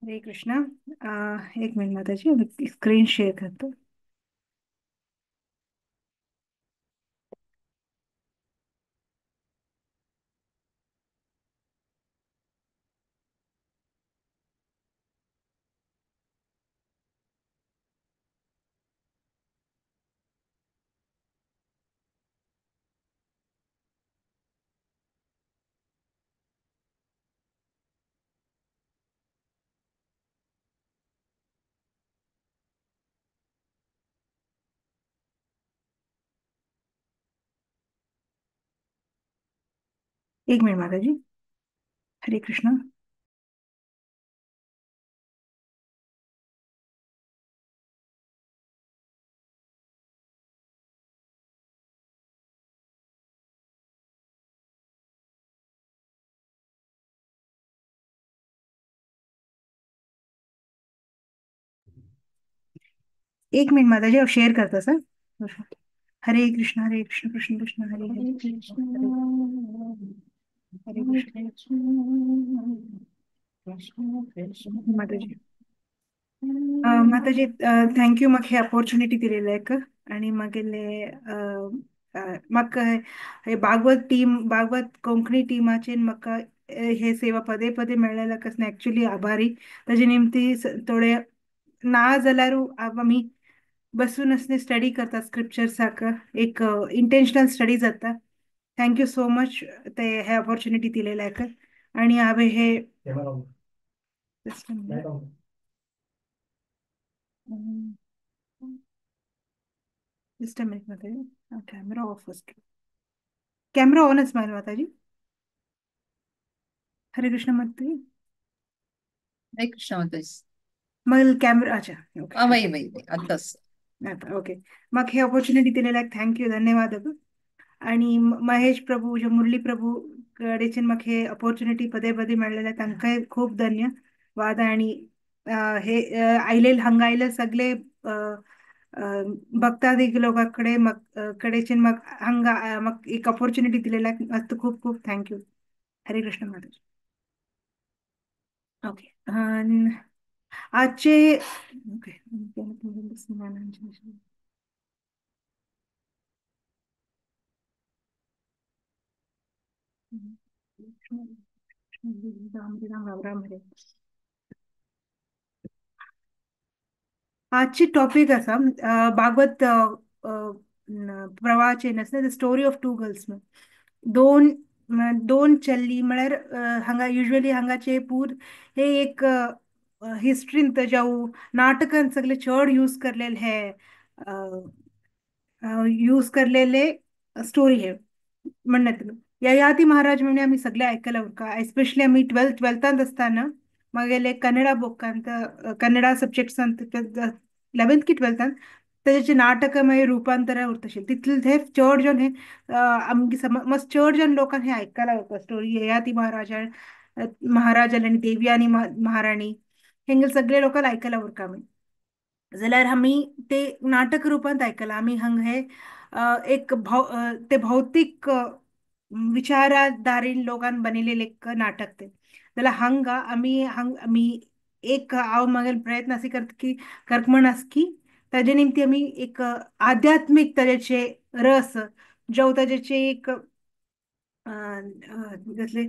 हरे कृष्णा। एक मिनिट माताजी, screen share करतो. एक मिनिट माताजी. हरे कृष्णा. एक मिनिट माताजी, आप शेअर करता सर. हरे कृष्ण हरे कृष्ण कृष्ण कृष्ण हरे हरे. हरे कृष्ण हरे हरे हरे कृष्ण. कृष्ण कृष्ण कृष्ण माताजी. हरे माताजी, thank you मग हे अपॉर्च्युनिटी दिलेलं आहे का. आणि मागेले म्हाका हे भागवत टीम, भागवत कोंकणी टिमाचेर म्हाका हे सेवा पदे पदे मेळ्ळेल्या कसले एक्चुली आभारी. ताजे निमती थोडे ना जाल्यार आमी बसून असणे स्टडी करता स्क्रिप्चर्साक, एक इंटेन्शनल स्टडी जाता. Thank you so much ते हे अपॉर्च्युनिटी दिलेल्या का. आणि हांवें हे Just a minute, Mataji. Camera off first. Camera on is mine, Mataji. Hare Krishna Mataji. Hare Krishna Mataji. Mug camera, अच्छा ओके. हा, वही वही वही आताच. ओके, मग हे अपॉर्च्युनिटी दिलेला thank you, धन्यवाद. आणि महेश प्रभू, जे मुरली प्रभू कडेच्यान म्हाका हे अपॉर्च्युनिटी पदे पदे मेळ्ळेले तांकांय खूब धन्यवाद. आणि हे आयले हांगा आयले सगळे भक्तादी लोकां कडेन कडेच्यान म्हाका हांगा म्हाका एक अपॉर्च्युनिटी दिलेल्या मस्त खूब खूब thank you. Hare Krishna Mataji. Okay, आजचे ओके. राम राम राम राम हरे. आजची टॉपिक आसा भागवत प्रवाहाचे आसता the story of two girls. दोन दोन चल्ली म्हळ्यार हांगा युजली हांगाचे पूर हे एक हिस्ट्रींत जावं नाटकान सगळे चड यूज करलेले हे यूज करलेले स्टोरी हे म्हणत. ययाती महाराज म्हणजे आमी सगळे आयकला उरका. एस्पेशली आमी ट्वेल्थांत आसतना मागेले कन्नडा बुकांत, कन्नडा सब्जेक्ट्सांत 11th की 12थान ताजें नाटक मागीर रुपांतर उरता आशिल्लें. तितले हे चड जण हे आमगे मस्त चड जण लोकांक हे आयकला उरता स्टोरी. ययाती महाराजा महाराज आनी देवी आनी महाराणी हेंगे सगळे लोकांक आयकला उरका आमी. जाल्यार आमी ते नाटक रुपांत आयकला. आमी हांगा हे एक ते भौतीक विचाराधारीन लोकांन बनयलेलें एक नाटक ते. जाल्यार हांगा आमी हांग आमी एक हांव मागीर प्रयत्न अशें करता की करक म्हण आसा की ताजे निमती आमी एक आध्यात्मीक ताजेचे रस जावं ताजेचे एक कसले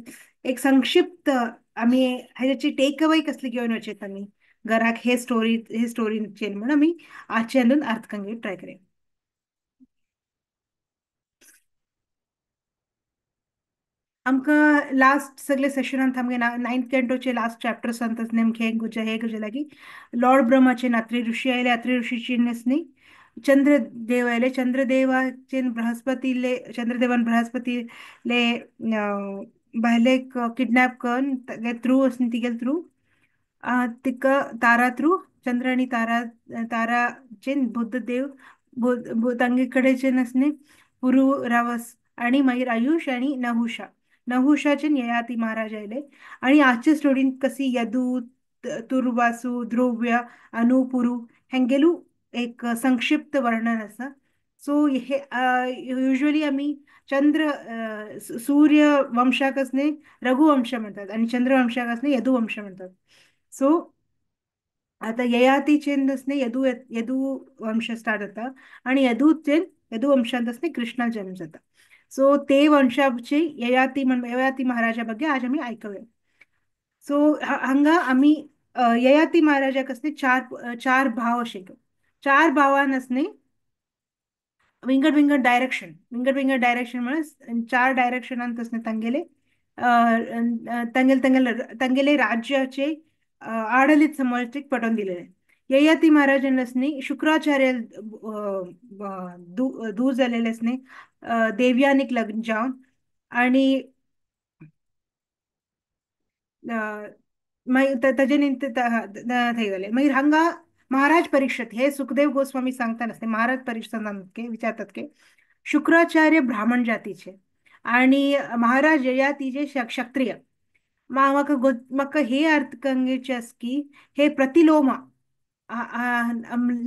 एक संक्षिप्त आमी हेजेची टेक अवे कसली घेवन वचत आमी घराक हे स्टोरी हे स्टोरीचेर म्हण आमी आजचे अंदून अर्थ कंगे ट्राय करूया. आमकां लास्ट सगळे सेशनांत आमगे 9th कॅन्टोचे लास्ट चॅप्टर्सांत नेमके हे गुजा हे गुजा लागीं लॉर्ड ब्रह्माचे अत्री ऋषी आयले. अत्री ऋषीची न्ही चंद्रदेव आयले. चंद्रदेवाचे बृहस्पतीले चंद्रदेवान बृहस्पतीले बायलेक किडनॅप करून तागे थ्रू वचून तिगे थ्रू तिका तारा थ्रू चंद्र आनी तारा ताराचे बुद्धदेव तांगे कडेचे न्ही पुरुरवस आनी मागीर आयुष आनी नहुषा नहुषाचे ययाती महाराज आयले. आनी आजचे स्टोरीन कशी यदू तुर्वासू ध्रुव्य अनुपुरु हेंगेलू एक संक्षिप्त वर्णन आसा. सो हे युजली आमी चंद्र सूर्य वंशाक न्ही रघुवंश म्हणतात आनी चंद्रवंशाक न्ही यदुवंश म्हणतात. सो आतां ययातीचेन तसले यदू यदू वंश स्टार्ट जाता आनी यदूचेन यदू वंशांत तसले कृष्णा जन्म जाता. सो ते वंशाची ययाती म्हण ययाती महाराजा ಬಗ್ಗೆ आज आमी आयकुया. सो हांगा आमी ययाती महाराजाक आसले चार चार भाव आशिल्ले. चार भावान आसले विंगड विंगड डायरेक्शन, विंगड विंगड डायरेक्शन म्हळ्यार चार डायरेक्शनान तसले तांगेले तांगेले तांगेले तांगेले राज्याचे आडलित समजतीक पटोवन दिलेले. ययाती महाराजान आसनी शुक्राचार्य दूर जालेले आसनी देवयानीक लग्न जावन आनी मागीर ताजे थंय जालें. मागीर हांगा महाराज परीक्षित हे सुखदेव गोस्वामी सांगता आसले महाराज परीक्षित विचारतात की शुक्राचार्य ब्राह्मण जातीचे आणि महाराज ययातीचे क्षत्रिय. म्हाका म्हाका हे अर्थ कंगेचे आसा की हे प्रतिलोमा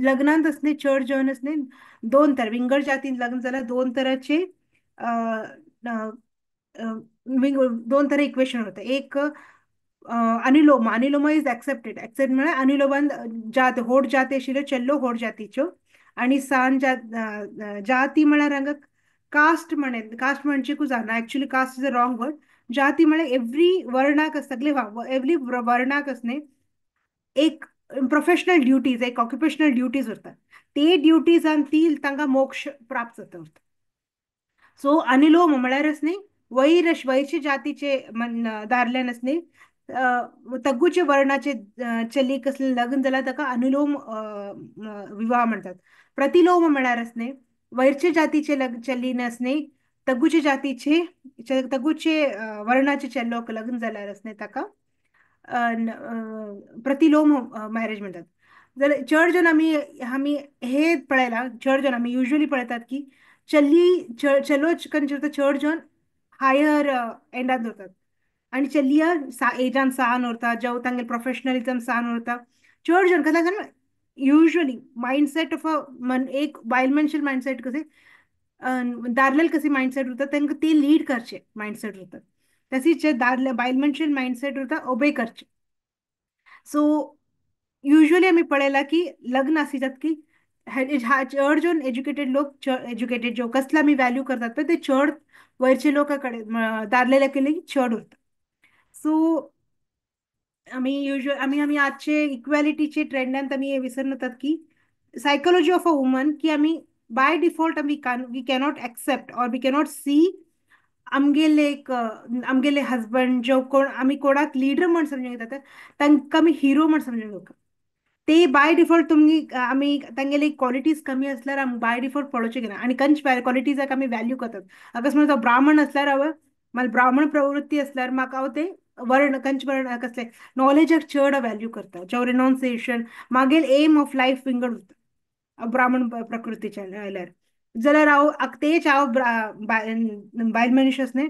लग्नांत आसले चड जेवन आसले दोन तर विंगड जातीन लग्न जाल्यार दोन तराचे दोन तरा इक्वेशन उरता. एक अनुलोम, अनुलोमा is accepted, accept म्हळ्यार अनुलोमान जात होड जाती आशिल्ल्यो चेल्लो होड जातीच्यो आनी सान जात जाती म्हळ्यार हांगा कास्ट म्हणे कास्ट म्हणचेकूच जायना, actually caste is a wrong word. जाती म्हळ्यार एवरी वर्णाक सगळे एवरी वर्णाक आसले एक प्रोफेशनल ड्युटीज, एक ऑक्युपेशनल ड्युटीज उरता, ते ड्युटीजान ती तांकां मोक्ष प्राप्त जाता उरता. सो अनुलोम म्हळ्यारच न्ही वैर वैश्य जातीचे दादल्यान आसली तग्गूचे वर्णाचे चली कसले लग्न जाल्यार ताका अनुलोम विवाह म्हणतात. प्रतिलोम म्हळ्यार न्ही वैरचे जातीचे लग्न चली आसली तग्गूचे जातीचे तग्गूचे वर्णाचे चेल्लोक लग्न जाल्यार आसले ताका प्रतिलोम मॅरेज म्हणतात. जाल्यार चड जण आमी आमी हे पळयलां, चड जण आमी युजली पळयतात की चली चलो चड जण हायर एंडान दवरतात आनी चलया एजान सान उरता, जावं तांगेले प्रोफेशनलिजम सान उरता. चड जण कसलें आसा युजली मायंडसेट ऑफ अ मन एक बायल मनशेल मायंडसेट कशें दादल्याल कशें मायंडसेट उरता तांकां ते लीड करचे मायंडसेट उरता, तशीच दादले बायल मनशेल मायंडसेट उरता ओबे करचे. सो युजली आमी पळयलां की लग्न आसी जाता की चड जण एज्युकेटेड लोक एज्युकेटेड जो कसले आमी व्हॅल्यू करतात पळय ते चड वयरचे लोका कडेन दादले केले चड उरता. सो आमी युजल आमी आमी आजचे इक्वॅलिटीचे ट्रेंडांत आमी हे विसरून वतात की सायकोलॉजी ऑफ अ वुमन की आमी बाय डिफॉल्ट आमी we cannot accept or we cannot see आमगेले एक आमगेले हजबंड जो कोण आमी कोणाक लिडर म्हण समजून घेतात तांकां आमी हिरो म्हण समजून घेवका. ते बाय डिफॉल्ट तुमी आमी तांगेले क्वॉलिटीज कमी आसल्यार आमी बाय डिफॉल्ट पळोवचे घेना आनी कंच क्वॉलिटीजाक आमी व्हॅल्यू करतात. अकस्मात तो ब्राह्मण आसल्यार हांव म्हाका ब्राह्मण प्रवृत्ती आसल्यार म्हाका हांव ते वर्ण कंच वर्ण कसले नॉलेजाक चड व्हॅल्यू करता, जावं रिनाउन्सिएशन मागीर एम ऑफ लायफ विंगड उरता ब्राह्मण प्रकृतीच्या आयल्यार. जाल्यार हांव तेच हांव बायल मनीस आसले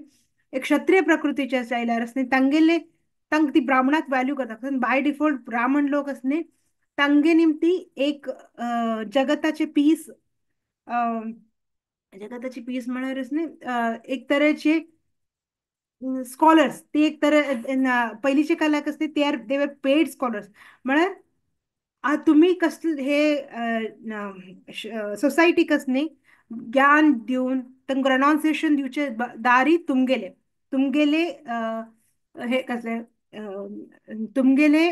एक क्षत्रिय प्रकृतीचे आयल्यार आसले तांगेले तांकां ती ब्राह्मणाक व्हॅल्यू करता. बाय डिफॉल्ट ब्राह्मण लोक आसले तांगे निमती एक जगताचे पीस, जगताचे पीस म्हळ्यार न्ही एक तरेचे स्कॉलर्स, ते एक तर पयलींचे काळाक आसले ते are they were paid scholars. म्हळ्यार तुमी कसले हे सोसायटीक आसली ज्ञान दिवन तांकां प्रनाउन्सिएशन दिवचे दारी तुमगेले तुमगेले हे कसले तुमगेले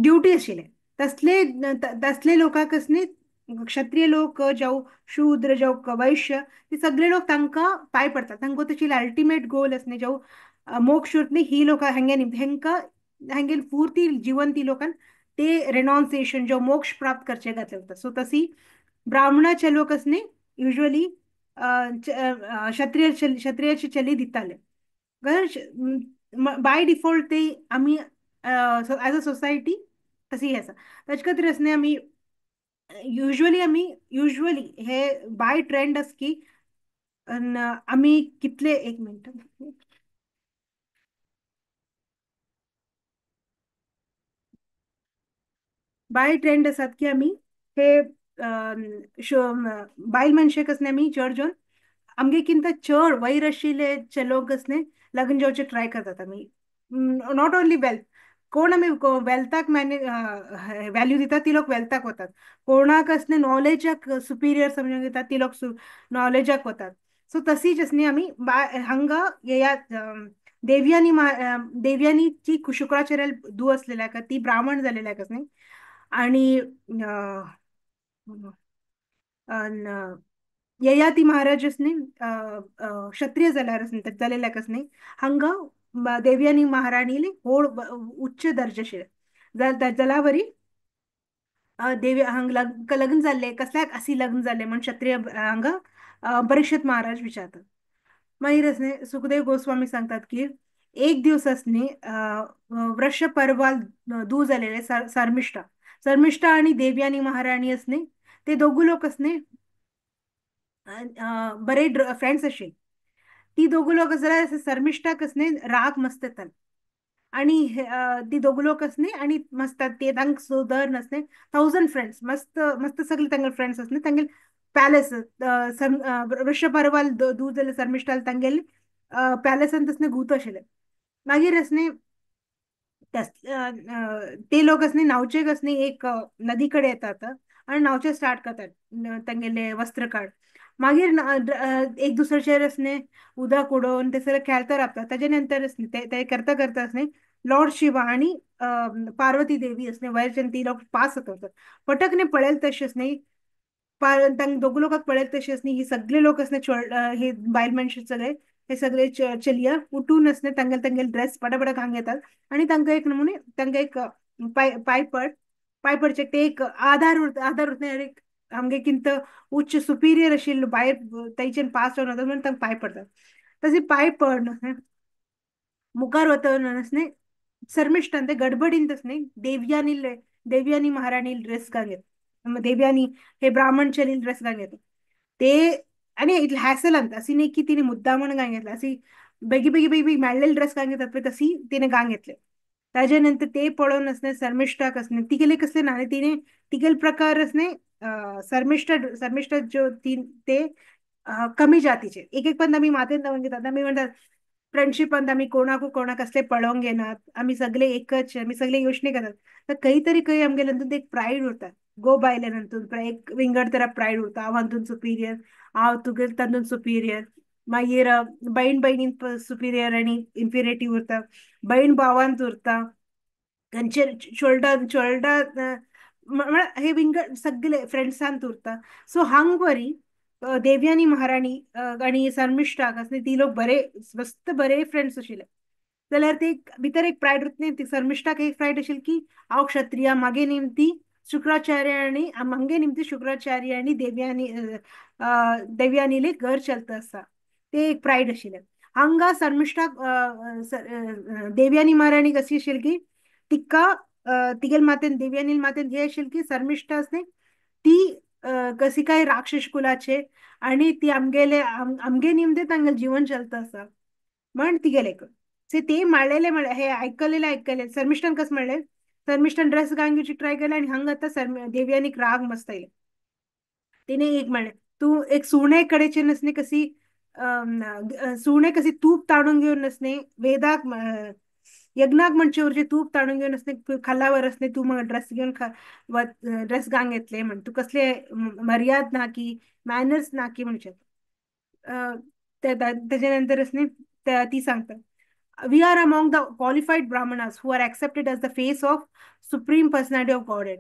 ड्युटी आशिल्ले तसले तसले लोकांक न्ही क्षत्रिय लोक जावं शूद्र जावं वैश्य ते सगळे लोक तांकां पांय पडतात. तांकां तशी अल्टिमेट गोल आसले जावं मोक्ष न्ही ही लोकां हेंगे हेंकां हेंगेल पुर्ती जिवन ती लोकांक ते रेनाउन्सिएशन जावं मोक्ष प्राप्त करचे घातले वता. सो तशी ब्राह्मणाचे लोक आसले युजली क्षत्रिय क्षत्रियाची चली दिताले. बाय डिफॉल्ट ते आमी एज अ सोसायटी तशी आसा. ताचे खातीर आसले आमी युजली आमी युजली हे बाय ट्रेंड आसा की आमी कितले एक मिनट बाय ट्रेंड आसात की आमी हे बायल मनशेक आसले आमी चड जण आमगे कितें चड वयर आशिल्ले लोक आसले लग्न जावचे ट्राय करतात आमी. Not only wealth कोण आमी वेल्थाक मॅने व्हॅल्यू दितात ती लोक वेल्थाक वतात, कोणाक असणे नॉलेजाक सुपिरियर समजून घेतात ती लोक नॉलेजाक वतात. सो तशीच असणे आमी हांगा येया देवयानी देवयानीची शुक्राचार्य धूव असलेल्या का ती ब्राह्मण झालेल्या कस नाही, आणि ययाती महाराज असणे क्षत्रिय जाल्यार जालेल्या कस नाही. हांगा देवयानी महाराणीले होड उच्च दर्जाशे जलावरी देवी हांग लग्न जाल्ले कसल्याक अशी लग्न जाल्ले म्हण क्षत्रिय हांगा परीक्षित महाराज विचारतात. मागीर असणे सुखदेव गोस्वामी सांगतात की एक दिवस असणे वृष पर्वाल दू झालेले शर्मिष्ठा शर्मिष्ठा आणि देवयानी महाराणी असणे ते दोघू लोक असणे बरे फ्रेंड्स असे. ती दोघू लोक जाल्यार शर्मिष्ठा कसने राग मस्त येताले आणि ती दोघू लोक असणे आणि मस्त ते तांकां सुदर नसणे 1000 फ्रेंड्स मस्त मस्त सगळे तांगेले फ्रेंड्स असणे तांगेले पॅलेस वृषपर्वाल दू जाले शर्मिष्ठाल तांगेले पॅलेसान तसणे गूत आशिल्ले. मागीर असणे ते लोक असणे न्हांवचे कसणे एक नदी कडेन येतात आणि न्हांवचे स्टार्ट करतात तांगेले वस्त्र काड. मागीर एक दुसऱ्याचेर असणे उदक उडोवन ते सगळे खेळता राबतात. ताजे नंतर असणे ते करता करता असणे लॉर्ड शिवा आणि पार्वती देवी असणे वयरच्यान ती लोक पास जातात. पटकने पळेल तशें असणे दोघू लोकांक पळेल तशें असणे ही सगळे लोक असणे हे बायल मनशे सगळे हे सगळे चलया उठून असणे तांगेले तांगेले ड्रेस पटापटा घालून घेतात आणि तांकां एक नमुने तांकां एक पाय पाय पड पाय पडचे ते एक आधार उरता आधार उरता एक आमगे किंत उच्च सुपिरियर आशिल्लो भायर थंयच्यान पास जावन वता म्हणून तांकां पांय पडतात. तशें पांय पड मुखार वतना असणे शर्मिष्ठान ते गडबडीन तसणे देवयानी देवयानी महाराणी ड्रेस घालून घेता देवयानी हे ब्राह्मण चली ड्रेस घालून घेता ते आणि हॅसल अंत अशी नाही की तिने मुद्दा म्हणून घालून घेतला अशी बेगी बेगी बेगी बेगी मेळ्ळेले ड्रेस घालून घेतात पळय तशी तिने घालून घेतले. ताजे नंतर ते पळोवन असणे शर्मिष्ठाक असणे तिगेले कसले ना आनी तिने तिगेले प्रकार असणे शर्मिष्ठा शर्मिष्ठा ज्यो ती ते कमी जातीचे एक एक पण आमी माथेन लावन घेतात. आमी म्हणटात फ्रेंडशिपांत आमी कोणाकू कोणाक कसले पळोवंक घेनात, आमी सगळे एकच, आमी सगळे योजने करतात. तर खंय तरी खंय आमगेले हातूंत एक प्रायड उरता गो बायले हातूंत एक विंगड तरा प्रायड उरता, हांव हातूंत सुपिरियर, हांव तुगे तातूंत सुपिरियर. मागीर बहीण बहिणीन सुपिरियर आनी इन्फिरियरिटी उरता, बहीण भावांत उरता, खंयचे शोल्डर शोल्डर म्हळ्यार हे विंगड सगळे फ्रेंड्सांत उरता. सो हांग बरी देवयानी महाराणी आनी शर्मिष्ठाक आसले ती लोक बरे मस्त बरे फ्रेंड्स आशिल्ले जाल्यार ते भितर एक प्रायड उरता न्ही, शर्मिष्ठाक एक प्रायड आशिल्ली की हांव क्षत्रिय मागे निमती शुक्राचार्य आनी मागे निमती शुक्राचार्य आनी देवयानी देवयानीले घर चलता आसा ते एक प्रायड आशिल्लें. हांगा शर्मिष्ठाक देवयानी महाराणी कशी आशिल्ली की तिका तिगेल मातेन देवयानी मातेन हे आशिल्लें की शर्मिष्ठा आसली ती कशी काय राक्षस कुलाचे आणि ती आमगेले आमगे निमते तांगेले जीवन चलता आसा म्हण तिगेले ते माळलेले हे आयकलेले आयकले शर्मिष्ठान कसं म्हणलें शर्मिष्ठान ड्रेस घालून घेवची ट्राय केले आनी हांगा आतां देवयानीक राग मस्त आयले. तिने एक म्हणलें तूं एक सुणे कडेचे नसणे कशी सुणे कशी तूप ताणून घेवन नसणे वेदाक यज्ञाक म्हणचे उरचे तूप ताणून घेवन असणे खाल्लावर असणे तूं म्हाका ड्रेस घेवन ड्रेस घालून घेतले म्हण तूं कसले मर्याद ना की मॅनर्स ना की म्हणचे. तेजे नंतर असणे ती सांगता we are among the qualified Brahmanas who are accepted as the face of Supreme Personality of Godhead.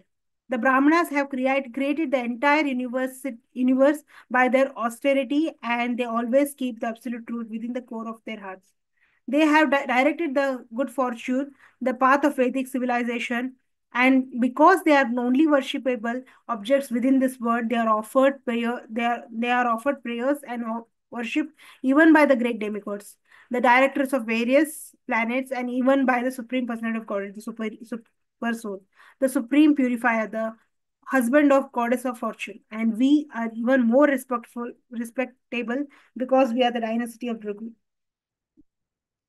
The Brahmanas have created the entire universe by their austerity, and they always keep the absolute truth within the core of their hearts. They have directed the good fortune, the path of Vedic civilization, and because they are only worshipable objects within this world, they are offered prayer. They are offered prayers and worship even by the great demigods, the directors of various planets, and even by the Supreme Personality of Godhead, the super soul, the Supreme Purifier, the husband of Goddess of Fortune. And we are even more respectable because we are the dynasty of Bhrigu.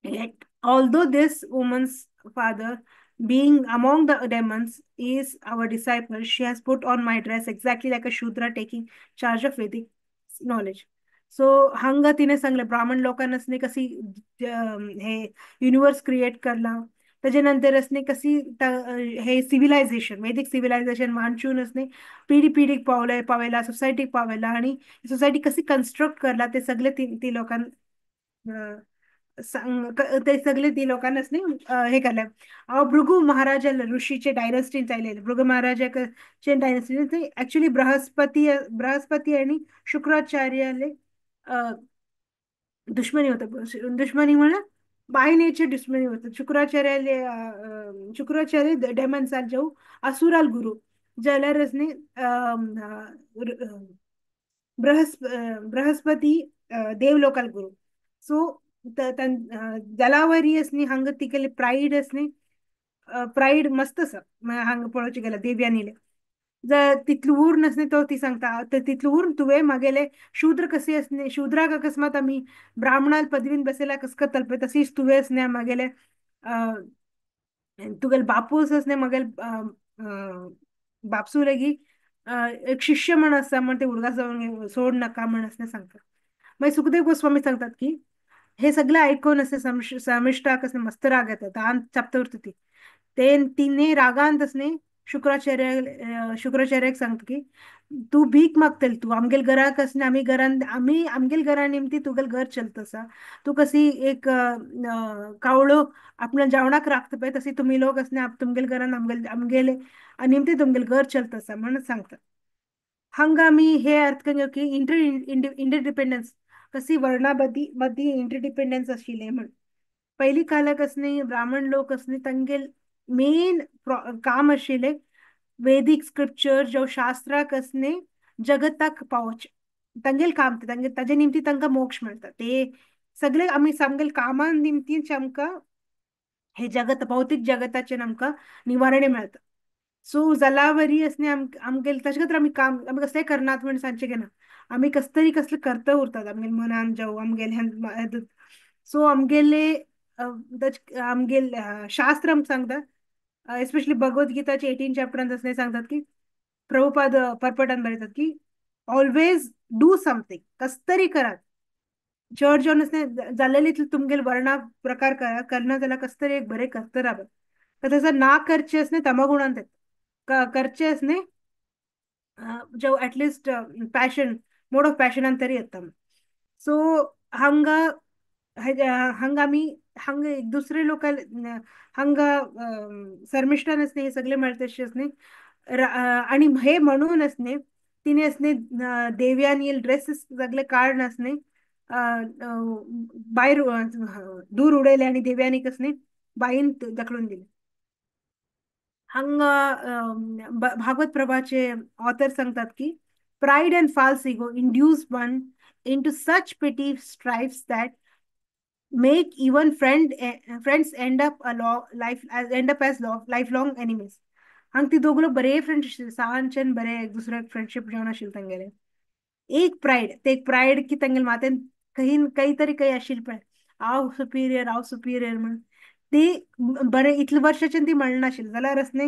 Yet, although this woman's father, being among the demons, is our disciple, she has put on my dress exactly like a Shudra taking charge of Vedic knowledge. So हांगा तिने सांगले ब्राह्मण लोकांना कशी हे universe create करला, ताजे नंतर असणे कशी हे सिव्हिलायझेशन, वैदिक सिव्हिलायझेशन वांचून असणे पिढी पिढीक पावले पावेला, सोसायटीक पावेला आणि सोसायटी कशी कन्स्ट्रक्ट करला ते सगळे ती ती लोकां ते सगळे ती लोकांना हे केले. भृगु महाराजा ऋषीचे डायनेस्टी आयले. भृगु महाराजाचे डायनेस्टी ते ऍक्च्युली बृहस्पती बृहस्पती आणि शुक्राचार्याले दुश्मनी होतं. दुश्मनी म्हणा बाय नेचर दुश्मनी होतं. शुक्राचार्याले शुक्राचार्य डेमन्साल जाऊ असुराल गुरु जाल्यार असणे बृहस्पती देवलोकाल गुरु. सो जलावरी असणे हांगा तिगेले प्राईड असणे प्राईड मस्त आसा हांगा पळोवचें गेल्यार देवयानीले. जर तितलो उर नासले तो ती सांगता तितलो उर तुवें मागेले शूद्र कशी असणे शूद्राक अकस्मात आमी ब्राह्मणाल पदवीन बसयल्यार कस करतले पळय तशीच तुवें असणे मागेले तुगेले बापूस असणे मागेले बापसू लेगीत एक शिष्य म्हण आसा म्हण ते उडगास जावन सोड नाका म्हण असणे सांगता. मागीर सुखदेव गोस्वामी सांगतात की हे सगळे आयकून असे समिष्टाक असे मस्त राग येता, दांत चापता उरता ती ते तिने रागांत असणे शुक्राचार्य शुक्राचार्याक सांगता की तूं भीक मागतली, तूं आमगेल घराक असणे आमी घरान आमी आमगेल घरा निमती तुगेल घर चलता आसा, तूं कशी एक कावळो आपल्या जेवणाक राखता पळय तशी तुमी लोक असणे तुमगेल घरान आमगेल आमगेले निमती तुमगेल घर चलता आसा म्हणून सांगता. हांगा आमी हे अर्थ घेवं की इंटरडिपेंडन्स कशी वर्णा मदीं इंटरडिपेंडन्स आशिल्लें म्हण. पयलीं काळाक असणे ब्राह्मण लोक असणे तांगेल मेन काम आशिल्लें वैदिक स्क्रिप्चर जो शास्त्राक असणे जगताक पावोवचें तांगेल काम तें, तांगे ताजे निमती तांकां मोक्ष मेळटा. ते सगळे आमी सामकें कामा निमतीच आमकां हे जगत भौतीक जगताचेर आमकां निवारणे मेळटा. सो जलावरी असणे आमगेल ताजे खातीर आमी काम आमी कसलें करनात म्हण सांगचें घेना, आमी कसले तरी कसलें करता उरतात आमगेले मनान जावं आमगेले. सो आमगेले आमगेले शास्त्र आमकां सांगता एस्पेशली भगवद गीताचे 18 चॅप्टरान असणे सांगतात की प्रभुपाद परपटान बरयतात की ऑलवेज do something, कस तरी करात. चड जावन असणे जाल्लेले इतले तुमगेले वर्णा प्रकार करा करना जाल्यार कस तरी एक बरें करता रावात. तसं ना करचे असणे तमगुणांत येता, करचे असणे जो at least passion mode of पॅशनान तरी येता. सो हांगा हांगा आमी हांगा एक दुसरे लोक हांगा शर्मिष्ठान असणे हे सगळे मेळटा तशें असणे आणि हे म्हणून असणे तिने असणे देवयानी ड्रेसेस सगळे काढून असणे भायर दूर उडयले आणि देवयानीक असणे बाईन धकलून दिले. हांगा भागवत प्रभाचे ऑथर सांगतात की pride and false ego induce one into such petty strifes that make even friends end up a life end up as lifelong enemies. हांगा ती दोग लोक बरे फ्रेंड्स आशिल्ले, सांजच्यान बरे एक दुसऱ्याक फ्रेंडशीप जावन आशिल्ले तांगेले. एक प्रायड, ते एक प्रायड की तांगेले माथ्यान खंय खंय तरी खंय आशिल्ली पळय, हांव सुपिरियर हांव सुपिरियर म्हण ती बरे इतले वर्साच्यान ती म्हणनाशिल्ली जाल्यार असणे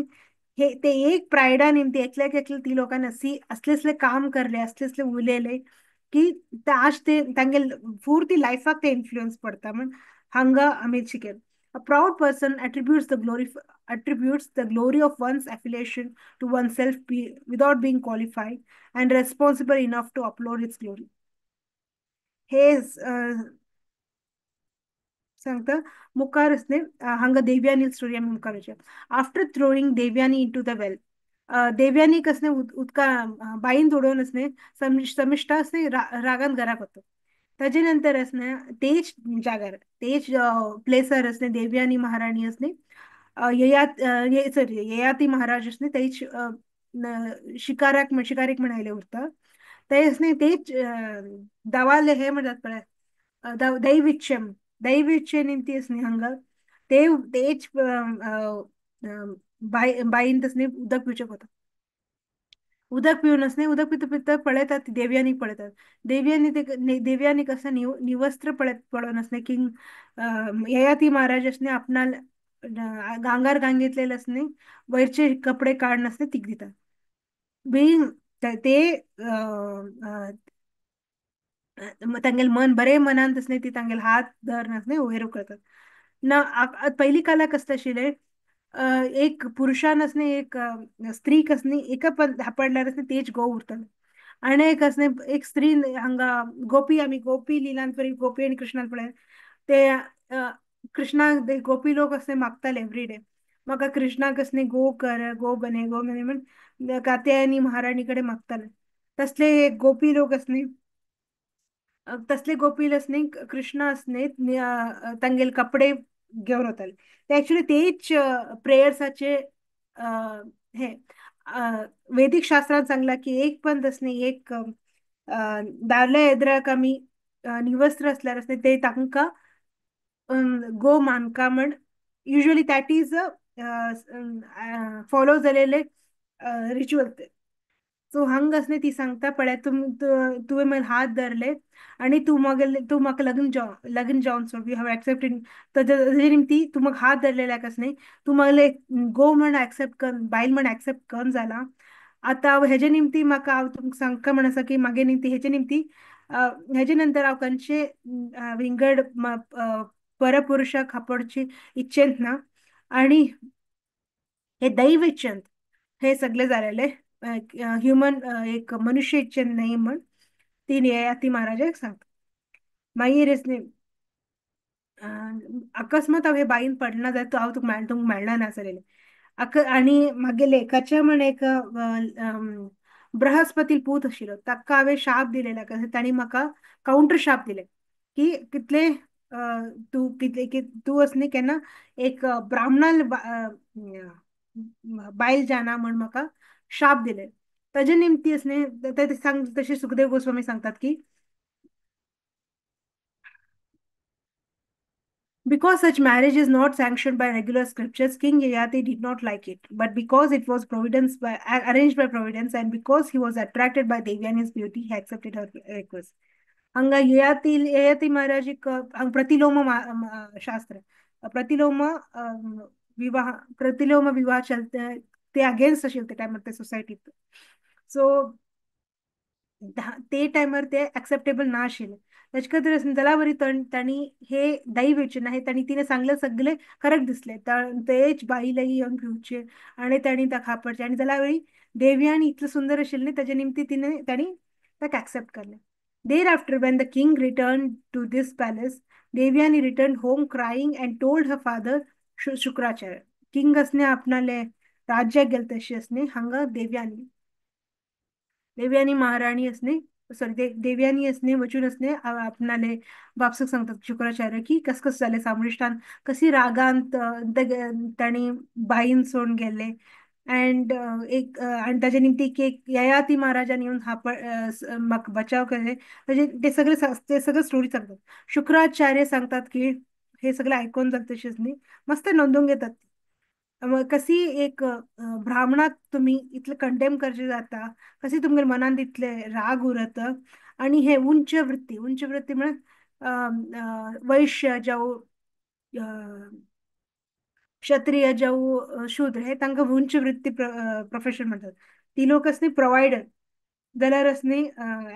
हे ते एक प्रायडा निमती एकल्याक एकले ती लोकांनी अशी असले असले काम करले, असले असले उलयले की आज ते तांगेल पुर्ती लायफाक ते इन्फ्लुएन्स पडता म्हण हांगा आमी शिकेल. A proud person attributes the glory of one's affiliation to oneself without being qualified and responsible enough to upload its glory. हे सांगता मुखार असणे हांगा देवयानी स्टोरी आमी मुखार वचया. After throwing Devayani into the well, Devayani कसने उदका बाईन उडोवन असणे समिष्ठा असणे रागान घराक वता. ताजे नंतर असणे तेच जागार तेच प्लेसार असणे देवयानी महाराणी असणे ययात सॉरी ययाती महाराज असणे तेच शिकाराक शिकारीक म्हण आयले उरता. ते असणे तेच दवाले हे म्हणतात पळय दैविच्छम दैविच्छे निमती असणे हांगा ते तेच बाईन तसणे उदक पिवचें वता. उदक पिवन असणे उदक पिता पिता पळयतात देवयानी पळयतात. देवयानी ते देवयानी कसं निवस्त्र पळयत पळोवन असणे किंग ययाती महाराज असणे आपणाल गांगार गांगेतलेले असणे वयरचे कपडे काढून असणे तीक दितात. बीइंग ते तांगेले मन बरे मनान तसणे ती तांगेले हात धरून असणे वयर उखलतात. ना पयलीं काळाक कसलें आशिल्लें, एक पुरुषान असणे एक स्त्री कसनी एका हापडल्यार असणे तेज गो उरताले. आनी एक असणे एक स्त्री हांगा गोपी, आमी गोपी लिलान परी गोपी आनी कृष्णान पळय ते कृष्णाक गोपी लोक असणे मागताले एवरी डे, म्हाका कृष्णाक असणे गो कर, गो बने गो बने म्हण कात्यायनी महाराणी कडेन मागताले. तसले गोपी लोक असणे तसले गोपी असणे कृष्ण असणे तांगेले कपडे घेवन वताले. ते एक्चुअली तेच प्रेयर्साचे हे वैदिक शास्त्रात सांगला की एक पण तसणे एक दादल्या एद्राक आमी निवस्त्र असल्यार असणे ते तांकां गो मानका म्हण युजली that is follow जालेले रिच्युअल ते. सो हांग असणे ती सांगता पळय तुवें म्हजे हात धरले आनी तूं मागेले तूं म्हाका लग्न जावन सोड, you have accepted ताजे निमती तूं म्हाका हात धरलेले कसणे तूं म्हागेले गो म्हण एक्सेप्ट कर, बायल म्हण एक्सेप्ट कर जाला. आतां हेजे निमती म्हाका हांव तुमकां सांगता म्हण आसा की मागे निमती हेजे निमती हेजे नंतर हांव खंयचे विंगड परपुरुषाक हापडची इच्छेंत ना आनी हे दैव इच्छेंत हे सगळे जालेले ह्युमन एक मनुष्य इच्छेंत न्हय म्हण ती ययाती महाराजाक सांगता. मागीर अकस्मात हांव हे बाईन पडना जाल्यार हांव तुका तुमकां मेळना ना जालेलें. आनी मागीर लेखाच्या म्हण एक बृहस्पती पूत आशिल्लो ताका हांवें शाप दिलेलो, तांणी म्हाका कावंटर शाप दिले की कितले तूं कितले तूं असणे केन्ना एक ब्राह्मणाल बायल जाना म्हण म्हाका शाप दिले. ताजे निमती असणे ते सांग तशे सुखदेव गोस्वामी सांगतात की because such marriage is not sanctioned by regular scriptures, King Yayati did not like it. But because it was arranged by providence and because he was attracted by Devyani's beauty, he accepted her request. हांगा ययाती महाराज हांगा प्रतिलोम शास्त्र, प्रतिलोम विवाह, प्रतिलोम विवाह चलते ते अगेन्स्ट आशिल्ले ते टायमार ते सोसायटीत. सो ते टायमार ते एक्सेप्टेबल ना आशिल्लें. ताचे खातीर जाल्यार तांणी हे दैव ना हे तांणी तिणें सांगलें सगळें करेक्ट दिसलें. तेच बाईलाही येवन घेवचे आनी तांणी ताका खापडचें आनी जाल्यार देवयानी इतलें सुंदर आशिल्लें ताजे निमती तिणें तांणी ताका एक्सेप्ट केलें. Thereafter, when the king returned to this palace, Devyani returned home crying and told her father Shukracharya. King असणे आपणाले राज्याक गेले तशी असणे हांगा देवयानी, देवयानी महाराणी असणे सॉरी देवयानी असणे वचून असणे आपणाले बापसूक सांगतात शुक्राचार्य की कस कस जालें सामृष्टान कशी रागांत तांणी बाईन सोडून गेले अँड एक आनी ताजे निमती की एक ययाती महाराजान येवन म्हाका बचाव केले. ताजे ते सगळे ते सगळे स्टोरी सांगतात. शुक्राचार्य सांगतात की हे सगळे आयकून जाता तशेंच न्ही मस्त नोंदून घेतात. कशी एक ब्राह्मणाक तुमी इतले कंडेम करचे जाता, कशी तुमगे मनांत इतले राग उरत आनी हे उंच वृत्ती, उंच वृत्ती म्हळ्यार वैश्य जावं क्षत्रिय जावं शूद्र हे तांकां उंच वृत्ती प्रोफेशन म्हणटात. ती लोक असली प्रोवायडर जाल्यार असली